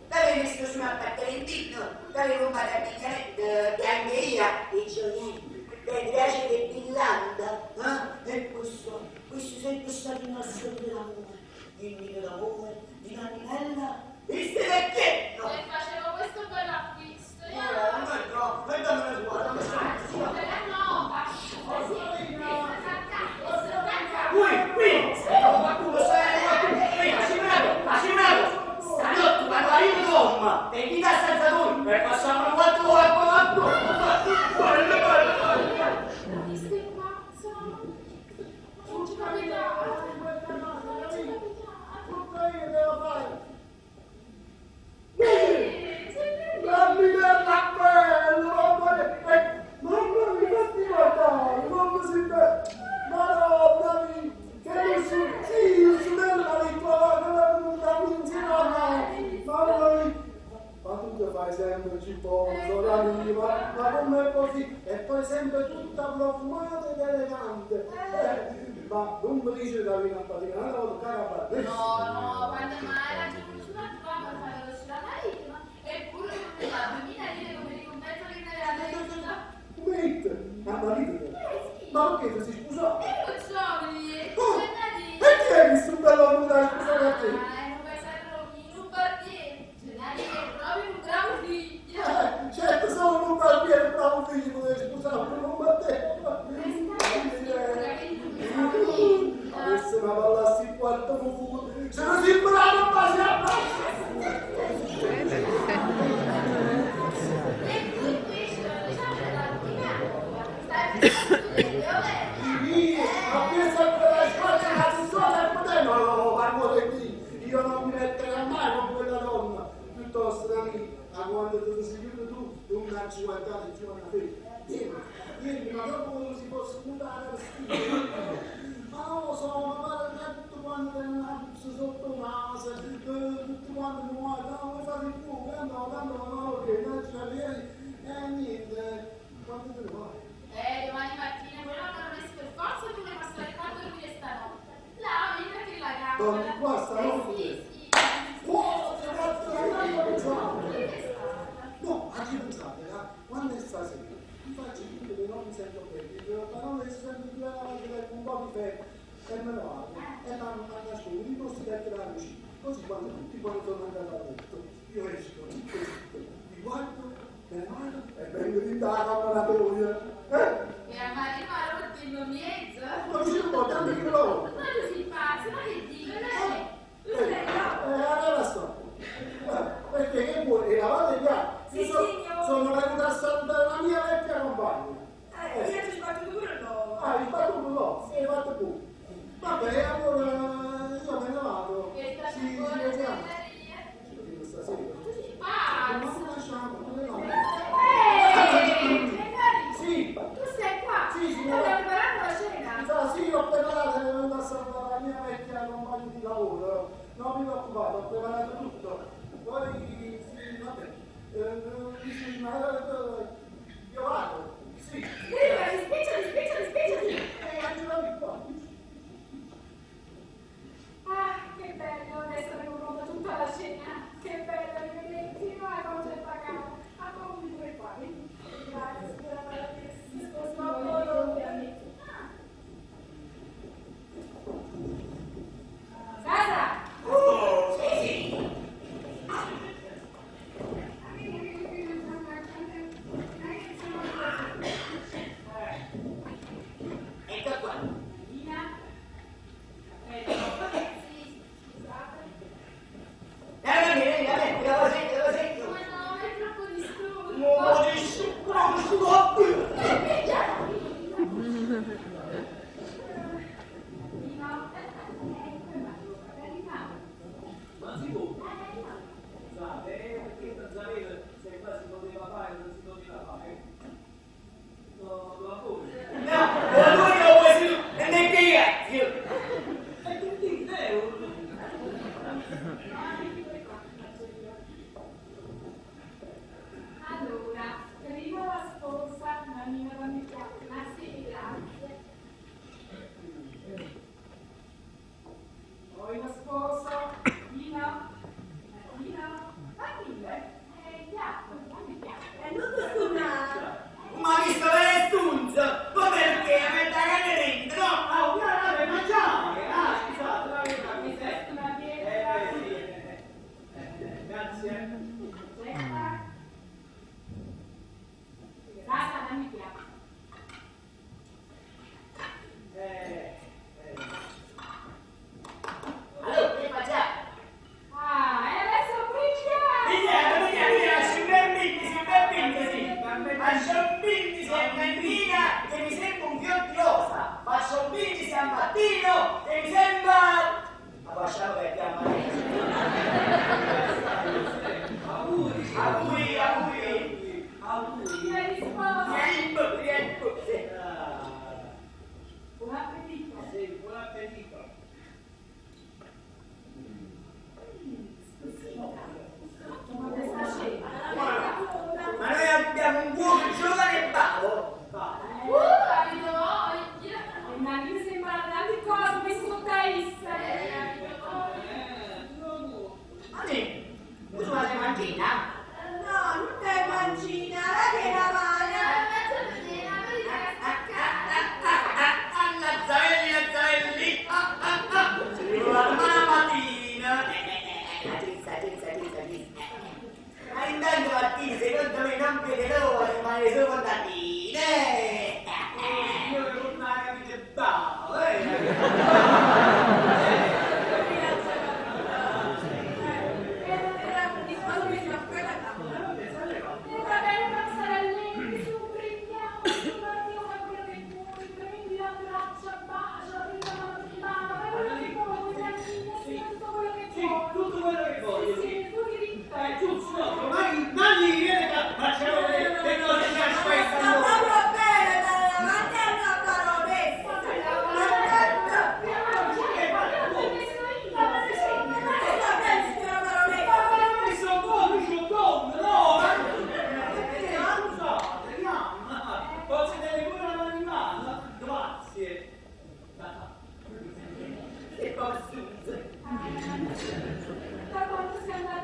L'avevo messo su un appartamentino, l'avevo comprato a Pignanetto, biancheria e gioielli. Che piace che brillante, eh? E questo, questo è sempre stato il nostro grande. Il mio lavoro, di Nanninella, il vecchietto. E facevo questo bel acquisto. Eh, non è troppo, e dammi una sua, dammi una sua. Qui, qui! Qualcuno sai, qualcuno! Ehi, assicurato, assicurato! Stanotte quando arrivo Tom, e mi dà senza voi, e passiamo quattro ore, quattro, guarda, guarda, guarda! Tutto io devo fare. Dammi quella bella, mamma mia, mamma mia, fatti guardare, mamma si bella, ma no, bravi, che non su, sì, su bella di qua, che la venuta insieme a me, mamma mia. Ma tu ti fai sempre ciposo, Dani, ma, ma com'è così? E poi sempre tutta profumata ed elegante. Ma non mi dice da venire a praticare, non devo toccare a parte. No, no, quando mai la conosciuta qua per fare conoscere la marito, eppure mi fa 2000 lire come ricompensa che ne aveva detto. Wait, ma marito? Ma perché ti sei sposato? E lo so, mi Oh, e chi è questo bello uomo da sposare a te? Ah, è un paesano un barbiere, Gennaro è proprio un bravo figlio. Certo, solo un barbiere, bravo figlio, poteva sposare pure un barbiere. Adesso mi parlassi in quarto fumo, se non si bravo, ma si abbraccia. E qui invece diciamo la stai Sì, ma pensa a quella squadra che sono al potere, ma no, parlo di qui, io non mi metterei mai con quella donna, piuttosto da me, a quando ti sei chiuso tu, non mi ci guardate giù una fede. Vieni, vieni, ma dopo non si può mutare lo stile. Ma non lo so, ma guarda tutto quanto è una puzza sotto naso, tutto quanto mi guarda, no, vuoi fare il fuoco, no, tanto no, che non c'è niente, niente, quando te ne vai? Domani mattina però hanno messo per forza tu devi passare qua a dormire stanotte. Là, mentre che la camera. Dormi qua stanotte? Sì, sì. Oh, ti ho fatto la mia pensata. Che è stata? No, a chi pensate, eh? Quando è stasera, mi faccio finta che non mi sento bene, ma non mi sento più che un po' di febbre, e me ne vado, e mi nascondo, mi posso mettere la cucina. Così quando tutti quanti sono andati a letto, io esco, zitto zitto, mi guardo, me ne vado e vengo di là la camera. Eh? E a Marino ha rotto il mezzo. Ma ci un po', tanto che lo. Ma tu sei pazzo, ma che dico? Allora sto. Perché che vuoi? Eravate già. Sì, signore. Sono venuta a salutare la mia vecchia compagna. Io ci ho fatto pure no. Ah, hai fatto un no? Sì, hai fatto pure. Vabbè, allora io me ne vado. Che sta Ci ancora vediamo. Maria. Ci vediamo stasera. Tu sei Ma pazzo. non lasciamo, non ne vado. Gennarino, Sì. tu sei qua? Sì, signora. Stai preparando la cena? Ah, sì, ho preparato, sono venuto a salutare la mia vecchia compagna di lavoro. Non mi preoccupate, ho preparato tutto. Poi, sì, vabbè. Sì, ma, io vado. Sì. Prima, spicciati, spicciati, spicciati. Angela, qua. Ah, che bello, adesso mi Ah, metti pure qua, faccio io. Allora, prima la sposa, Nannina dammi il piatto. Ma sì, grazie. Poi la sposa, Nina. Nina, dammi il piatto, dammi il piatto. E non ti stunare. Ma visto che è stunzo, poi perché a metà carne dentro, no? Ah, una per mangiare! Ah, scusate, la verità, mi Questa è una Eh, pietra. sì, grazie. Aspetta. Sasa, dammi il piatto. Eh, eh. Allora, che facciamo? Ah, e adesso brindiamo! Vediamo, vediamo, vediamo, si brindisi, brindisi. Faccio un brindisi a Nannina che mi sembra un fior di rosa. Faccio un brindisi a Martino che mi sembra... Ma lasciamo perché a Martino. Auguri. Auguri, auguri. Auguri. Via di sposa! Riempo, riempo, sì. Ah, Buon appetito! sì, buon appetito. Ma questa scena! Ma noi abbiamo un cuoco giovane e bravo. Va. Avete voglia! E Nannina sembra una grande cosa messa sotto a essa! Non Anni, tu la sei mancina? No, non è mancina, la che è la mano. Ah, ah, ah, ah, Lazzarelli, Lazzarelli, ah, ah, ah, ci ritroviamo la mattina. Tizza, tizza, tizza, tizza. Ma intanto Martina, secondo me non vede l'ora di fare le sue contatine. Signore, con una camicia bravo, eh. Era messo a quella tavola. E va bene passare allegri, su, brindiamo, su, Martino, fai quello che vuoi, prendi la braccia, bacia, prendi la mano di mano, fai quello che vuoi, Nannina, sì, tutto quello che Sì, vuoi. tutto quello che voglio, Sì, sì. sì, il tuo diritto. Giusto, no, domani, Nanni viene qua, facciamo vedere che cosa ci Sta aspetta. proprio bene davanti alla baronessa. Ma tanto. Cosa pensi della baronessa? Ma sono buono, sono buono, no? Scusate, andiamo. Posso tenere pure la mano in mano? Grazie. E poi su. Da quando sei andata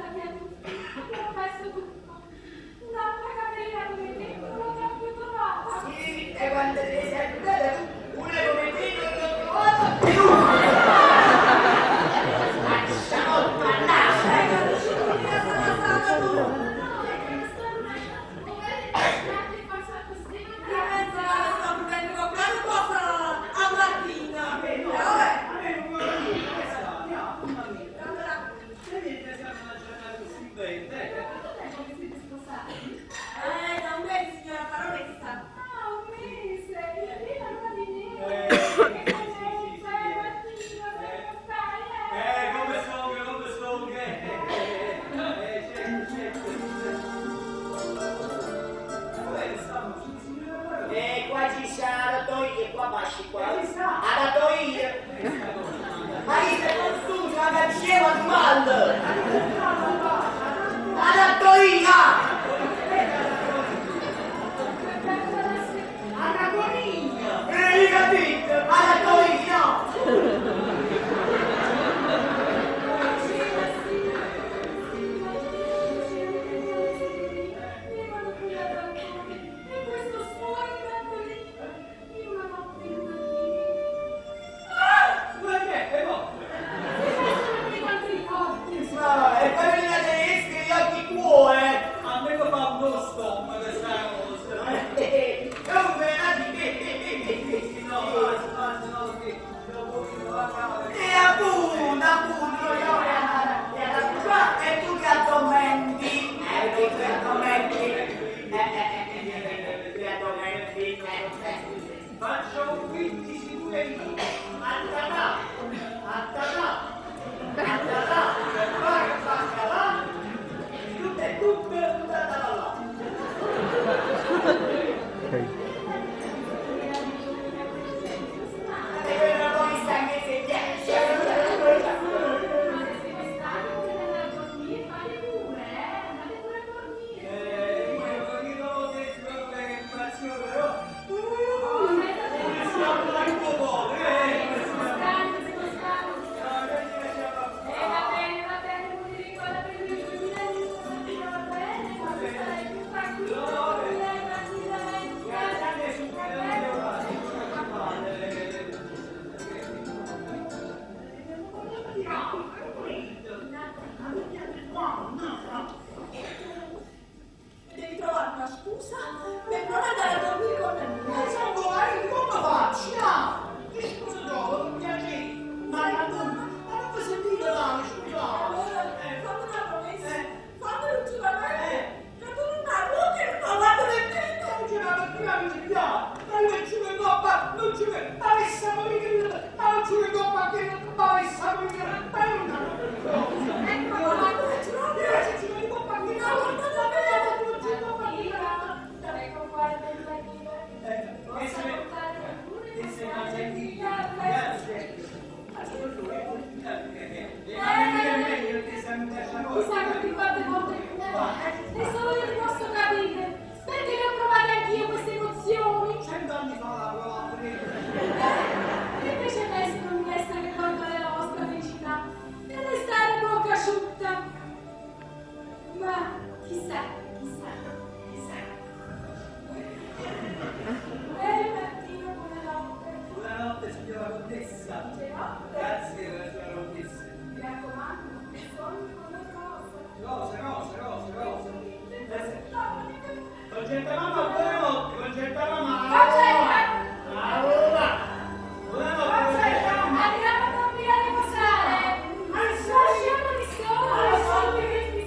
qua. E solo io ti posso capire, perché le ho provate anch'io queste emozioni. Cent'anni fa la provavo io. E invece adesso non mi resta che portare la vostra felicità e restare a bocca asciutta. Ma chissà, chissà, chissà. Martino, buonanotte. Buonanotte signora contessa. Buonanotte. Grazie signora contessa. Mi raccomando, sogni come rosa. Rose, rose, rose, rose. Concetta mamma, buonanotte, Concetta mamma. Concetta! Allora. Buonanotte, Concetta mamma. Andiamo a dormire a riposare. Lasciamo di solo, lasciamo che ti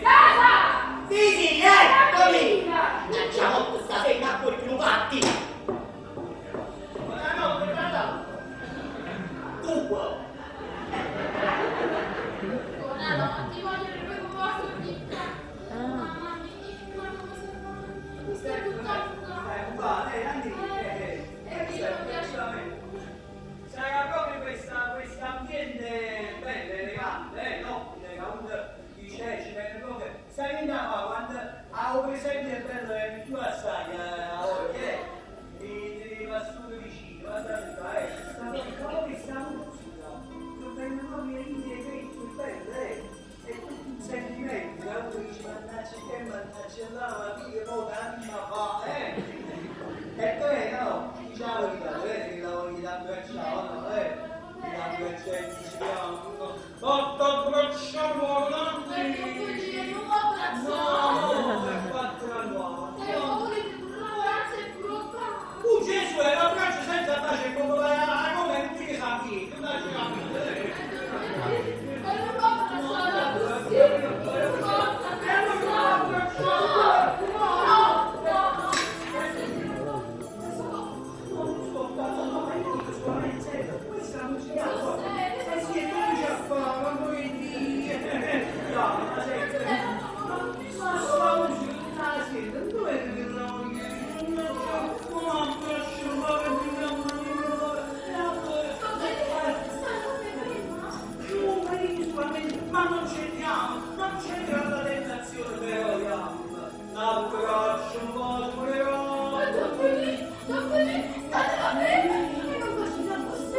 Casa! Sì, sì, eccomi! Mannaggia, questa femmina a quel più fatti! Buonanotte, tata. Tu! Buonanotte, voglio proprio un po' sorricca. Mamma mia, ma come si fa? Mi stai buttando. Guarda, Andy, E io non piace. Sarà proprio questo ambiente bello, elegante, nobile, che uno dice, ci viene proprio. Sai che andava quando avevo presente è bello che più assai a oggi, mi rimasto vicino, ma sai, sta proprio questa musica, che bella proprio è bello, è tutto un sentimento, che uno dice, mannaggia che, mannaggia là, ma che mo l'anima fa, E poi no, diciamo la verità, che la voglio abbracciare, no, Mi abbracciare, ci siamo, no. Otto abbracciamo, no? Perché tu non abbracciare. No, è quattro a nuovo. Se vuoi un abbraccio è brutta. Gesù, è l'abbraccio senza bacio, come la come non ti sa chi, non ci capito, eh. E non può abbracciare così. Non può abbracciare. No, no, no. Questa musica qua. Eh sì, e come ci fa? Ma come dire? No, ma senti, ma sta musica non la sento, dove è che la voglio? Ma non c'entriamo, non c'entra la tentazione, però andiamo. L'abbraccio un po', però. Ma dopo lì, state va bene. E non facciamo così.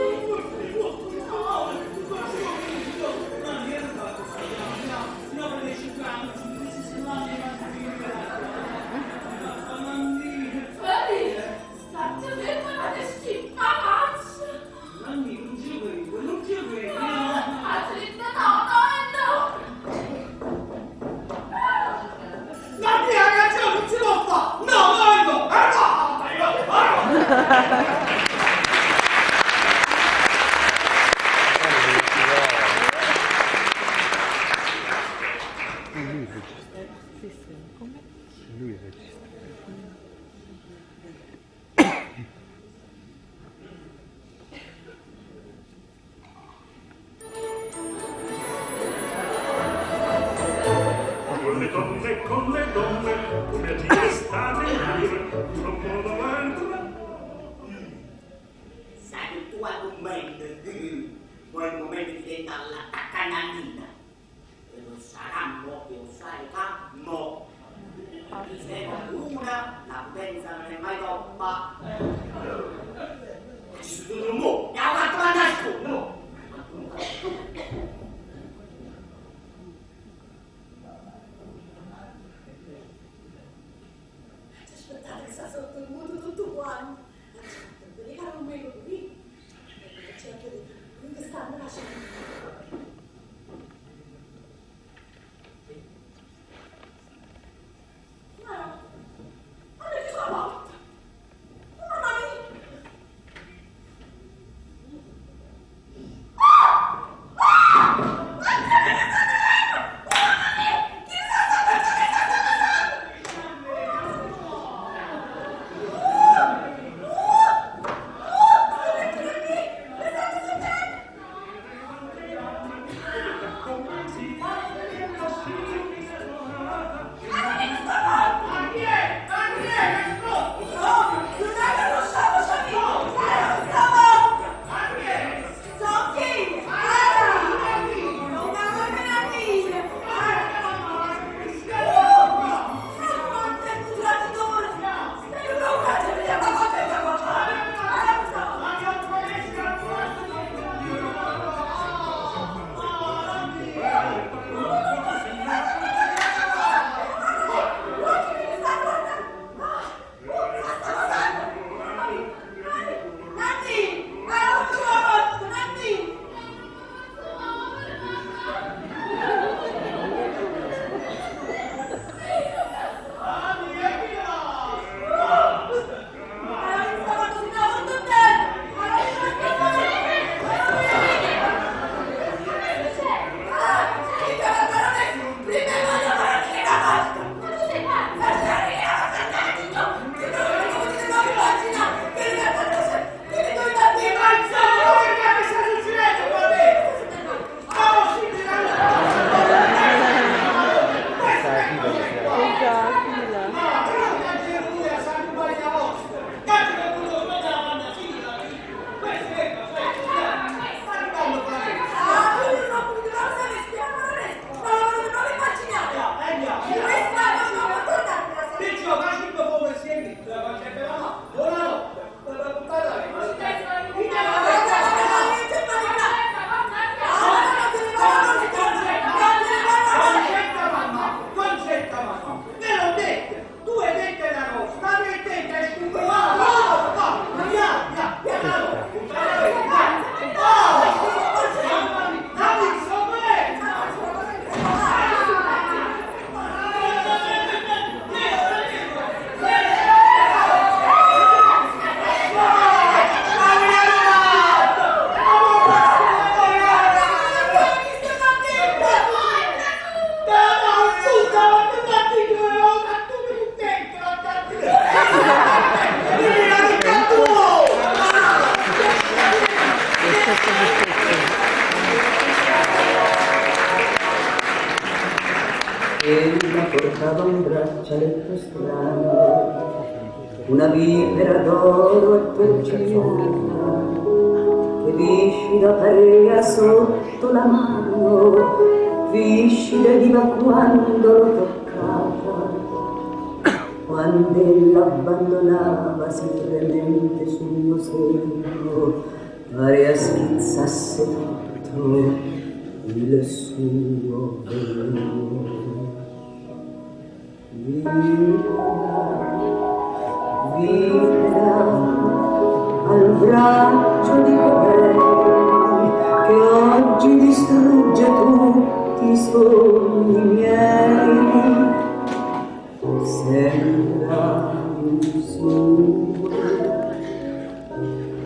Guardi, state ferma, ma te scippa faccia. Faccia, no, no, no. Lui registra. Sì, sì, come? Lui registra. Con le donne, con le donne, come a dire state pure, troppo davanti. Sai il tuo commento, poi il momento diventa la canalina. E lo sarà mo, e lo sai che mo. Se una, la potenza non è mai troppa. Ci sono mo, e alla tua nascono. Aspettate che sta sotto il muto tutto quanto. Aspetta, che non me lo qui. Cerco di che stanno facendo. Ma no, hanno chiuso la porta. Mamma mia! Ah! Ah! Mamma mia! Chi sta Stava un braccialetto strano, una vipera d'oro attorcigliata, che viscida parea sotto la mano, viscida e viva quando l'ho toccata. Quando ella abbandonava si fremente sul mio seno, parea schizzasse tutto il suo veleno. Vipera, vipera, al braccio di colei che oggi distrugge tutti i sogni miei. Sembra un suo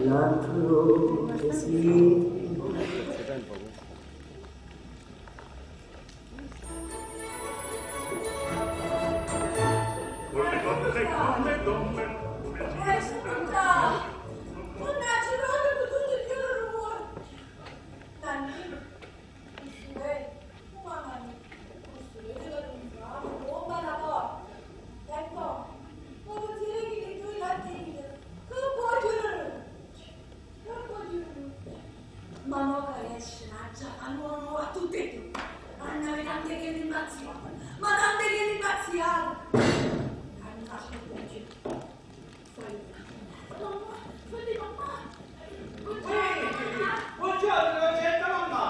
l'atroce sì. Con le donne, con le donne, come a Eh, scusa! Mannaggia, non ho potuto più il rumore. Nannino, il suo mamma mia, costruite da un bomba alla porta. E poi, come dire che tu la timida, che puoi dire? Che puoi dire? Ma mo che riesce a già a tutti e due. Hanno tante che li impazzivano, ma tante che li impazzivano. Mannaggia, Buongiorno, Concetta mamma!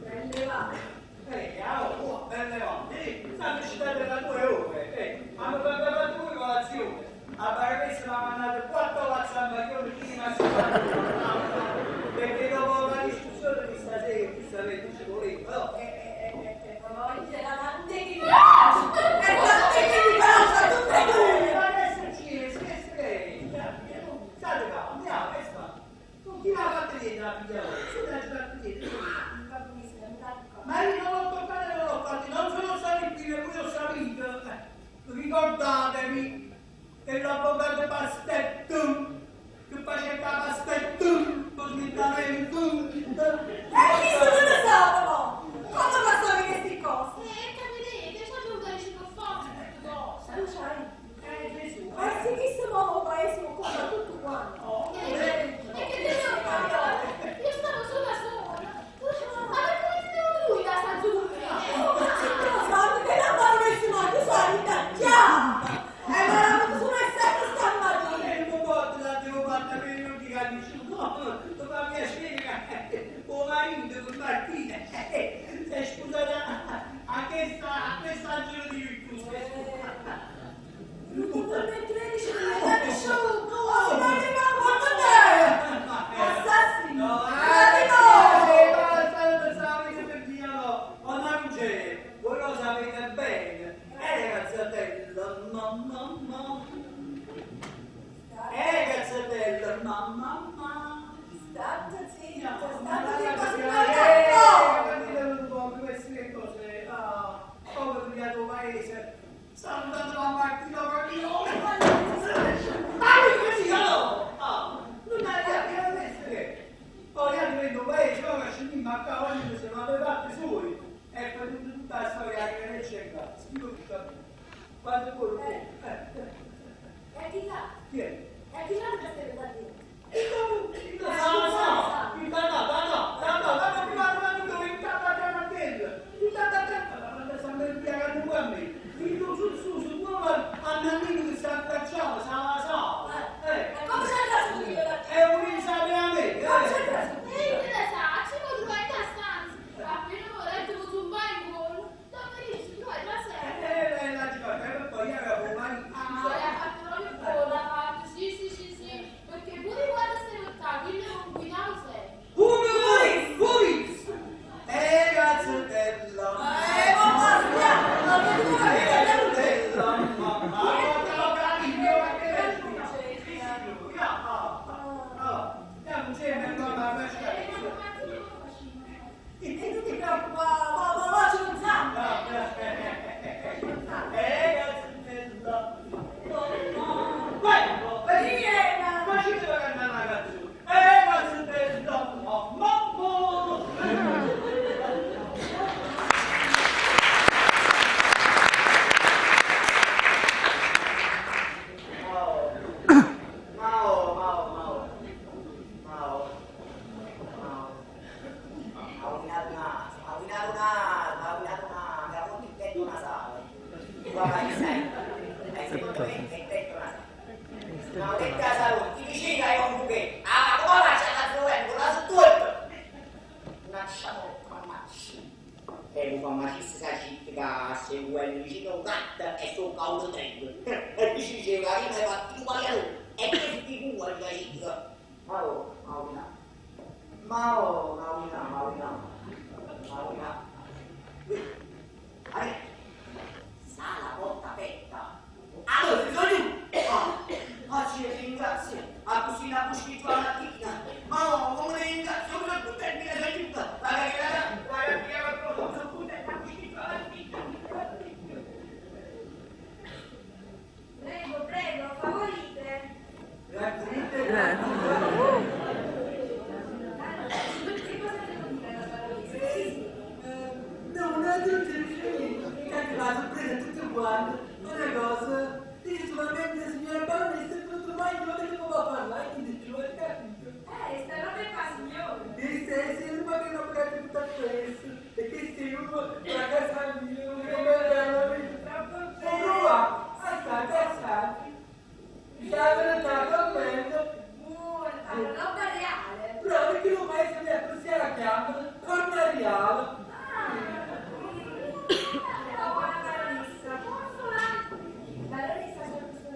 Belle va. Oh, belle va. Stanno citate da 2 ore. Hanno preparato due colazioni. A baronessa mi ha mandato 4 lazzambaglioni prima perché dopo la discussione di stasera, giustamente ci voleva, no? Poi c'era tante che mi piace, e tante che mi piace, tutte e due. Ma adesso ci che State qua, andiamo, che sta? Tu chi l'ha fatto niente la figlia? Tu l'hai fatto niente. Ma io non l'ho toccato e non l'ho fatto, non sono stato qui, neppure ho saputo. Ricordatevi dell'avvocato Pastetto, che faceva pastetto, così E chi se ne sa, mo? Come passano queste cose? Capite, c'è dovuto riuscire a fare queste cose. Tu sai? Eh sì, chi si muove al paese occupa tutto quanto. E che devo fare? Io stavo sola sola. Ma perché mi devo lui da Sanzurri? Sanno che non fanno nessuno, tu sai, già! E ma la sono sempre stamattina. E un po' l'avevo fatta per non dire a nessuno, lo fa piacere, o marito con Martina, si è sposata a questa, a quest'angelo di virtù, si è sposata. Non ne credi, non è nessuno, non è guarda te! Assassino! No, voi lo sapete bene, cazzatella, mamma, mamma, cazzatella, mamma, mamma. State zitta, state zitta, Capite un po' queste cose, ah, come pigliato paese, salutato la macchina per io. Ma così, no? Ah, non è che poi arrivo in paese, ora ci a cavallo se non aveva fatti suoi, e poi tutta la storia che ne c'è qua, schifo tutto. Quando poi, E chi là? chi è? E chi là che stai da dire? No, no, no, no, no, no, no, prima arrivato dove in casa canatella. Sta a me. Figlio su su su, uno a Nannino che si abbracciava, sa sa. E come c'è trasuto io da È un risale a me. Come c'è trasuto? E che ne sa, ci vuoi trovare in stanza. Appena ho letto un zumbare in gol, dopo dici, tu hai la sera. La giocata, e poi io avevo E 'nu farmacista s'ha ditto ca se vuole vicino 'o gatto e sto caudo treno. E tu ci dicevi che prima hai fatto tu pagliarone. E che figura che hai detto. Ma oh, ma ma oh, ma ma ma ma ma Sta la porta aperta. Allora, sono giù. Ah, ah, ci ringrazio. A così la buschi la mattina. Ma oh, come ringrazio, come contento che sei giunta. Guarda che la, guarda che la, sono contento, la buschi la mattina. Prego, prego, favorite. Allora, che cosa devo dire alla baronessa? Sì, sì. No, non è tutto che la sorpresa tutto quanto. Una cosa, dice solamente signora baronessa, non mai io che non va a parlare, quindi ci vuole capito. Sta roba è fa, signore. Disse, sì, non che non prende tutto questo, e che se uno la casa mia, non è bella, prova, aspetta, aspetta. Sta venuta con Buona, roba reale. Però perché lo paese mi ha così alla chiama, corna reale. Ah, buona baronessa. Baronessa, c'è questo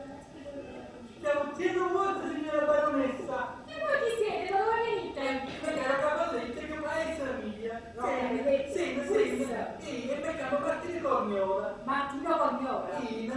Siamo chiedo molto, signora baronessa. E voi chi siete? Da dove venite? Perché la cavalletta che paese mia. Sì, sì, sì. E mi chiamo Martino Corniola. Martino Corniola? Sì. Ma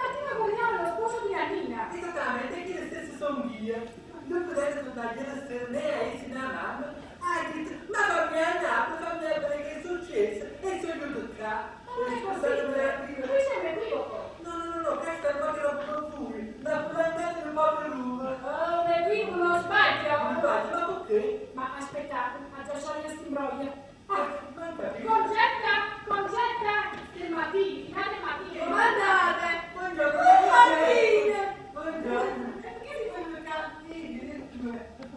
Martino Corniola è lo sposo di Nannina. Esattamente, che le stesse sono mie. Non potete tornare ieri sera né a essere né a mamma. Ha detto, ma fammi a Napoli, fammi a vedere che è successo. E sono venuto qua. Ma non è possibile. Qui c'è un equivoco. No, no, no, no, questa è una roba con voi. La andare un po' per uno. Oh, un equivoco, uno sbaglio. Ma sbaglio, ma perché? Ma aspettate, ha già sciolto questa imbroglia. Ah, Concetta, Concetta, del mattino, del mattino. Comandate! Buongiorno, Martino! Buongiorno. Perché si fanno cattivi?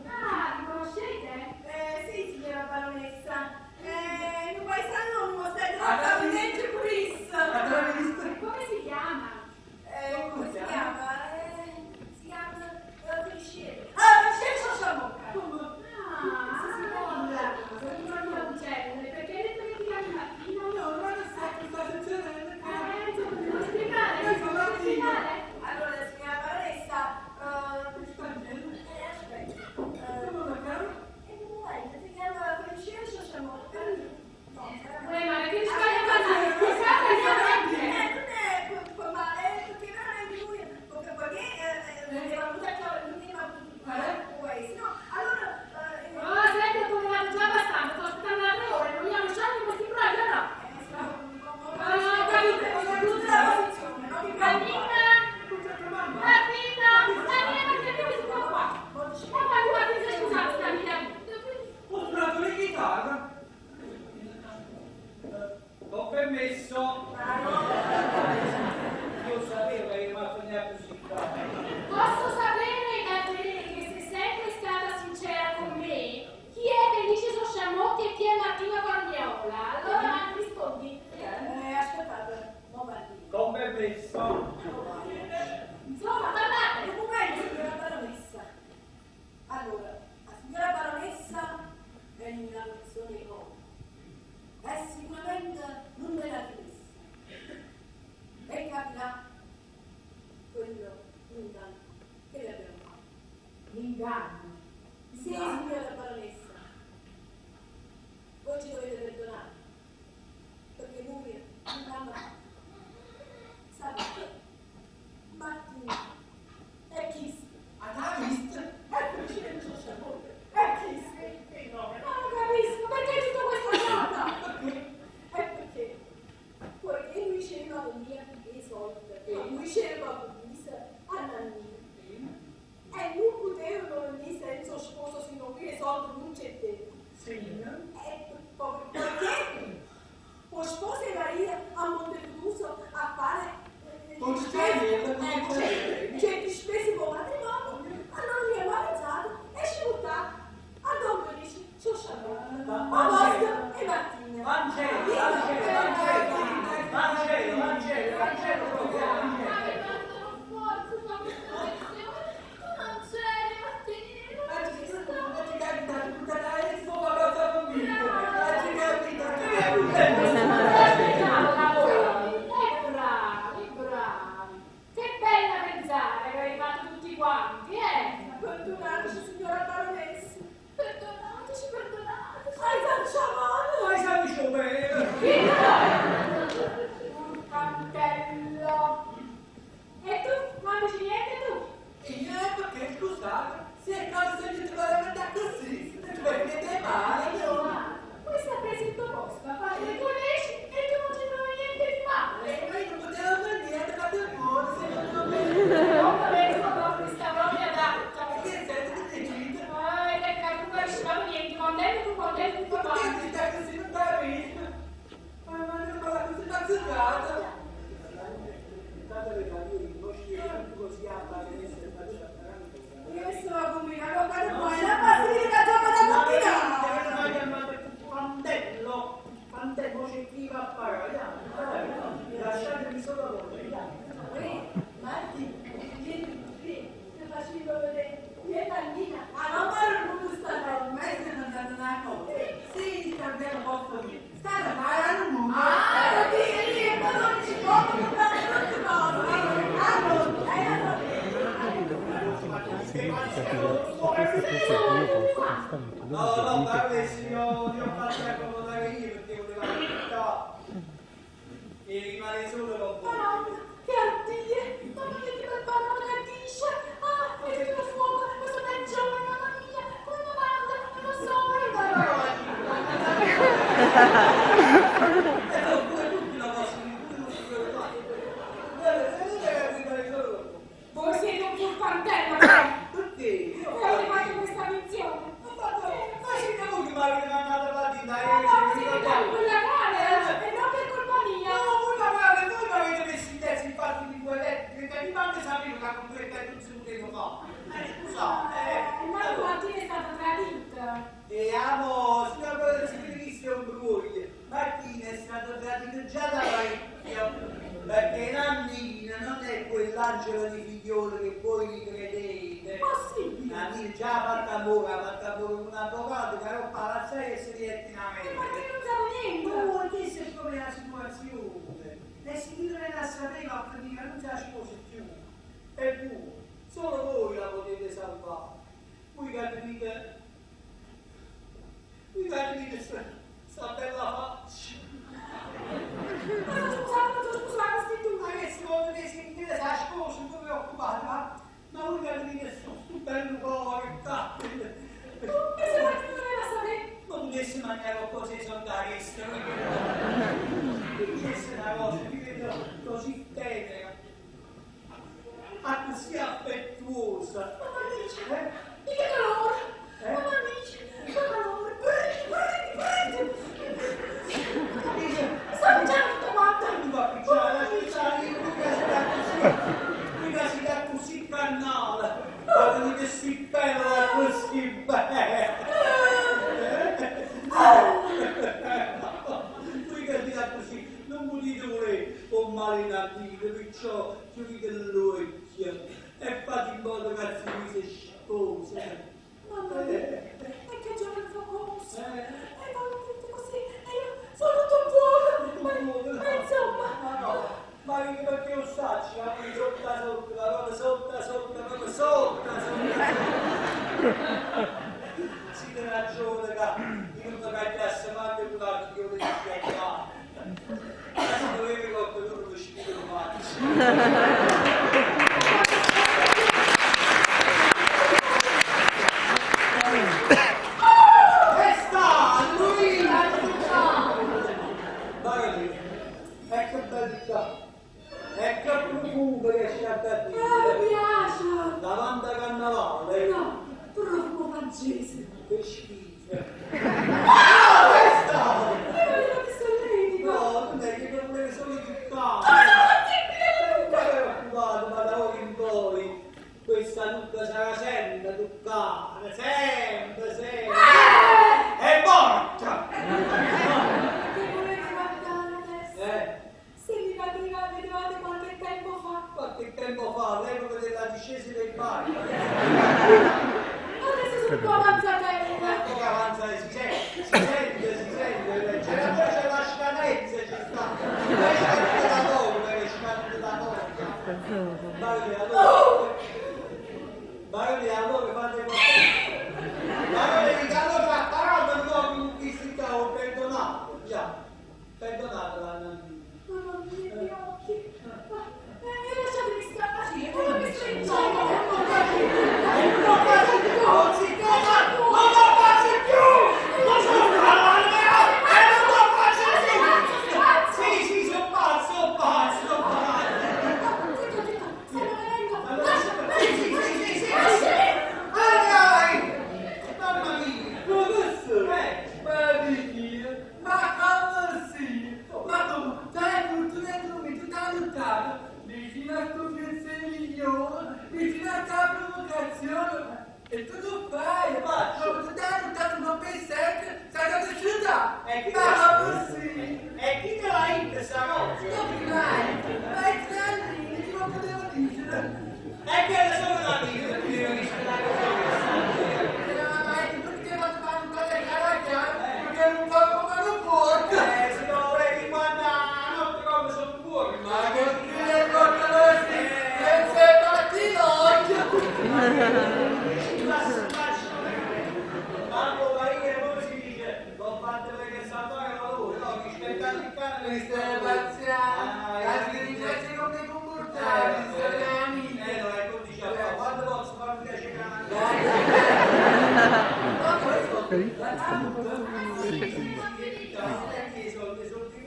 Ah, li conoscete? Sì, signora baronessa. In un paesano non stai troppo dentro Chris. Come si chiama? Come si chiama? Si chiama Crisciere. Ah, Crisciere Sciasciamocca. Ah, signora, sono un perché hai detto che ti chiami Martino? No, ma non sai che sta succedendo. Insomma, devo spiegare, devo spiegare. Allora, signora baronessa, aspetta. E si chiama Crisciere Sciasciamocca. No, Uè, ma che sbaglio a parlare? Scusate, Non è male, perché veramente lui, perché aveva avuto no, allora... Oh, senti, ho parlato già abbastanza, sto aspettando da 3 ore, vogliamo uscire di questi imbrogli o no? Ah, capito, ho tutta la posizione, no? Martina! Martina! Martina, perché abbiamo visto qua? Ma guarda, scusate, sta via. Ho trovato le chitarre. Ho permesso. Io sapevo che mi finire così qua. Posso sapere da te che sei sempre stata sincera con me? Chi è Felice Sosciamotti e chi è Martina Corniola? Allora rispondi. Aspettate, mo Martina. Con permesso. Insomma, parlate. Un momento, signora baronessa. Allora, la signora baronessa è una persona di uomo. E sicuramente non me la finisse. E capirà quello l'inganno che le abbiamo fatto. L'inganno? Sì, signora baronessa. Voi ci dovete perdonare. Perché lui non l'ha fatto. Sa perché? Martina è chi? Ah, l'ha visto? È vicino È chi? Non capisco, perché tutto questo gioco? È perché? Poiché lui c'era con mia i soldi, e lui c'era con Lisa a Nannina. E non potevano venire senza sposo se non qui i soldi non c'è tempo. Sì. E perché? Lo sposo e Maria a Monteluso a fare c'è di spese per matrimonio, allora mi hanno avanzato e ci buttato a Don Felice Sciasciamocca, a Bosco e Martina. Vangelo, Vangelo, Vangelo, Vangelo, Vangelo, Vangelo proprio, Vangelo. Aveva forza fa questa lezione. Tu non c'eri, Martino. Oggi capita, buttata adesso, ma cosa convinto. Oggi capita, che è letto posto mio. Stanno a fare un mondo. Ah, lì, lì, e poi non ci può comprare tutte cose. Ah, no, No, no, ma adesso io ti ho fatto accomodare io perché volevo aspettare. E rimane solo con voi. Ah, che ardie! Mamma mia, che bel parola ardisce! Ah, e che fuoco, questo bel giorno, mamma mia, come domanda, non lo so. E no, pure tutti la possono, pure non si può fare. Guarda, che rimane solo con voi. Voi siete un furfantello, però. Perché? Io ho E avete fatto... fatto questa menzione. Ho fatto... Ma siete voi che mi avete mandato la partita, Ma eh? no, siete da quella gara, e non per colpa mia. No, voi mi voi mi avete messo in testa il fatto di quel letto, che mi manda sapere che con quel letto non si poteva fare. Scusate, E Marco Martina è stata tradita. E amo, signor Presidente, è un bruglie. Martina è stato tradito già da parecchio, perché Nannina non è quell'angelo di figliolo che voi gli credete. Possibile. Nannina già ha fatto amore, ha fatto amore con un avvocato che era un palazzo e si è in America. Ma che non sa niente. Ma questa è come la situazione. E se io non la sapeva, prima non si la sposa più. E voi, solo voi la potete salvare. Voi che dite, voi che dite sta, sta bella faccia. Ma sono sposato, non sono sposata, sti tu. Ma che se volete sentire la sposa, non vi preoccupate, ma, ma voi che dite sto, sto bello cuore, cacchio. E se Martina non era sapere. Ma potessi mangiare qualcosa di soldarista, Questa è una cosa, mi vedo così tenera, ma così affettuosa. Mamma dice, Eh? di che calore. Eh? Mamma dice, che calore. Brrr, brrr, brrr. Sto mangiando tutto quanto. Tu va a picciare, la picciare, io qui si dà così, qui si dà così cannale, ma venite si bella, così bella. Qui che si dà così, non potete volere o male in amico, perciò chiudete l'occhio e fate in modo che si sposa. Mamma mia, e che giorno focoso. Eh. E poi tutto così, e io sono tutto un fuoco. Ma, ma insomma. Ma no, ma io perché lo saccio, la mano sotto, sotto, la mano sotto, sotto, la mano sotto, sotto. Siete ragione che io non mi cagliasse manco un altro che io devo spiegare. Ma se dovevi qualcuno lo spiro lo faccio. Questa, lui, Guarda lì, ecco bellità, ecco profumo che c'è da Ah, mi dire. piace. Lavanda carnavale, No, profumo francese. che schifo. Ah, questa! Io volevo che solletico. No, non è che non volevo solo Ah, toccare. no, possibile, Luca.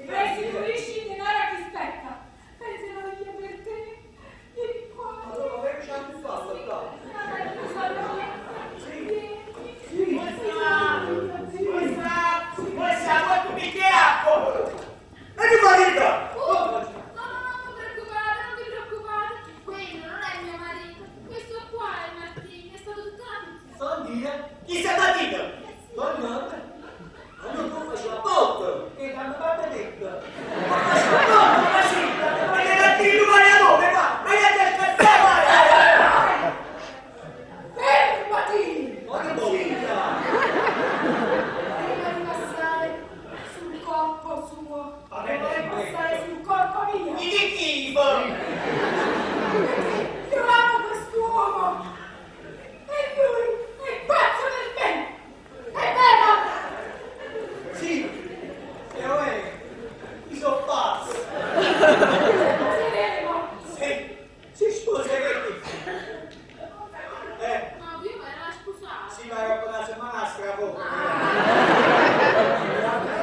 Restituisci il denaro a chi spetta. Penserò io per te. Vieni qua. Allora, che c'ha più fatto, là? Sì. E tu marito? No, no, non ti preoccupare, non ti preoccupare. Quello non è mio marito. Questo qua è Martino, è stato tutta la pizza. Sandina, Chi sei partito? buonanotte. Allora tu faceva poco, e mi hanno fatto detto. Ma faceva poco, ma sì, ma che cattivo vai a dove, va? Ma che ti aspettava? Fermati! Ma che boia! Prima di passare sul corpo suo, Vabbè, vorrei passare sul corpo mio. Di che tipo? Perché io amo quest'uomo e lui è pazzo per me. È vero? Sì, e ora mi sono pazzo. Sposeremo. Sì, si sposa che No, prima era sposato. sì, ma era una settimana a strappo.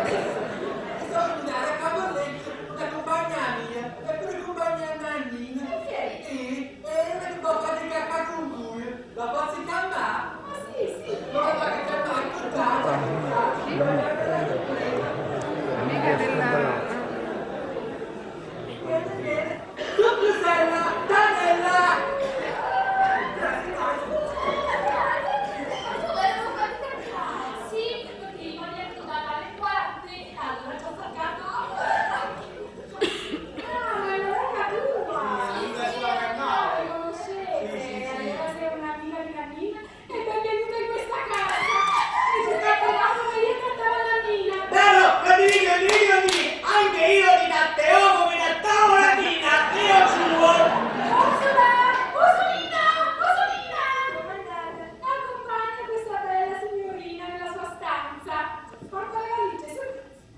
E sono andare a Cavalletto, una compagna mia, e pure compagna Nannina. E una che può fare cacca con lui. La posso chiamare? Ma sì, sì. Non la posso chiamare, scusate, scusate. Amica della... Vieni, vieni. Tu Brusella, Danella. Ma tu eri un capitano. Sì, perché io mi ero dalle 43, allora ci ho staccato. Ah, ma è un'amica tua! Sì, Sì, sì, la Ah, mi conoscete? Sì, sì, sì. Allora sei un'amica di Nannina e benvenuta in questa casa! E ci trattavamo come io trattavo Nannina! Bravo, condividi, condividi, condividi. Anche io ti tratterò come trattavo la Tina. Io suo. Orsola! Orsolina! Orsolina! Accompagna questa bella signorina nella sua stanza. Porta le valigie, su.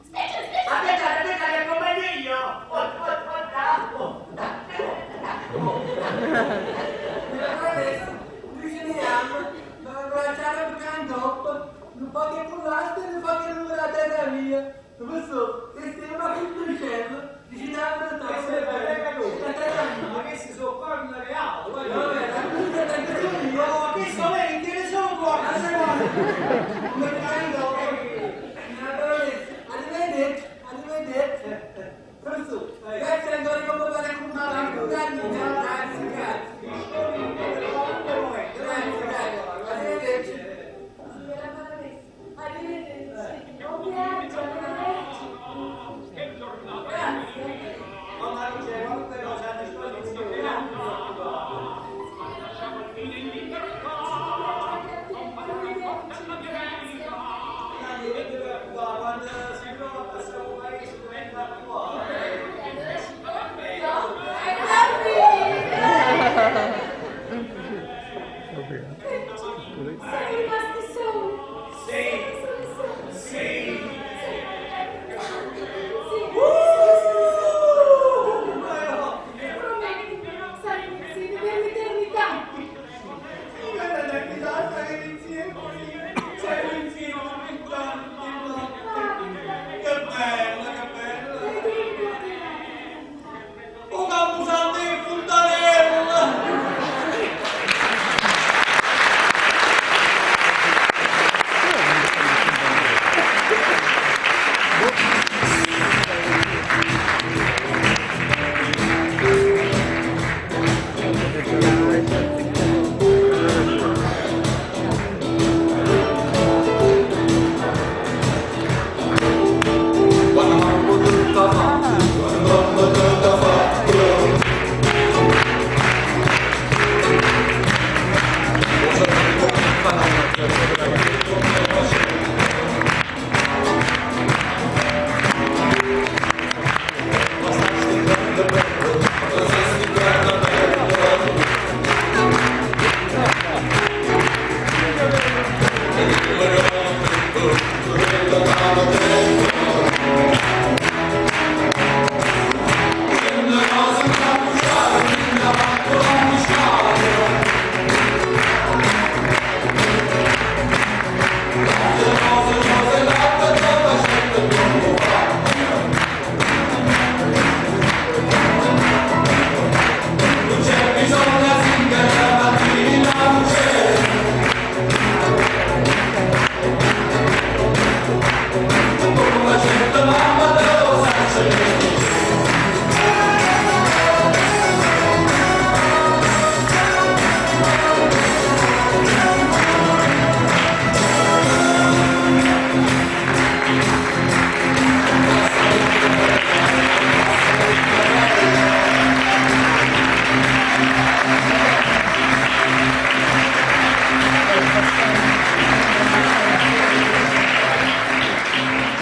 Spingi, spingi! Aspetta, aspetta, che accompagno io. Oh, oh, oh, da, oh, da, oh, da. Ma abbracciare un cantoppo, un po' che pulaste, un po' che l'ura terra mia. Non so, se stiamo qui in cielo, dici da un Questa è la la terra mia. Ma questi sono parla reale, guarda. Vabbè, la cura da questo mio. No, questo lei tiene solo qua. Come cantoppo. Arrivederci, arrivederci. Professore, grazie ancora come vale con la Grazie, grazie. Grazie, grazie. Arrivederci. Signora baronessa, arrivederci. Buon viaggio, arrivederci. Che giornata! Grazie. Ma non c'è quante cose a disposizione. Lasciamo il fine in libertà! Anche a te, arrivederci.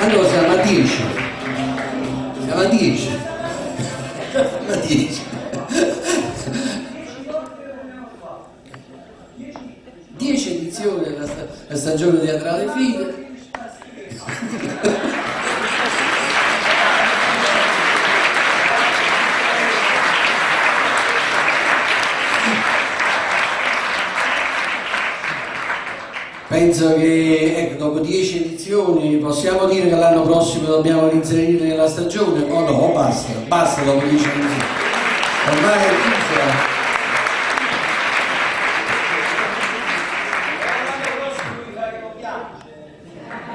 Allora siamo a 10. Siamo a 10. Siamo a 10. 10 edizioni della stagione teatrale fine. Penso che ecco, dopo 10 edizioni possiamo dire che l'anno prossimo dobbiamo reinserire nella stagione o no? Basta, basta dopo 10 edizioni. Ormai è chiusa.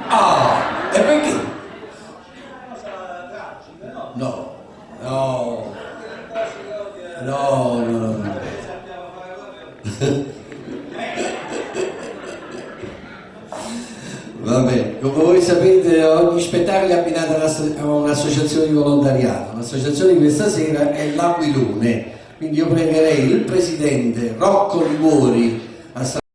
Ah, e perché? No, no, no, no, no. Vabbè, come voi sapete ogni spettacolo è abbinato a un'associazione di volontariato. L'associazione di questa sera è l'Aquilone, quindi io pregherei il presidente Rocco Liguori a salutare.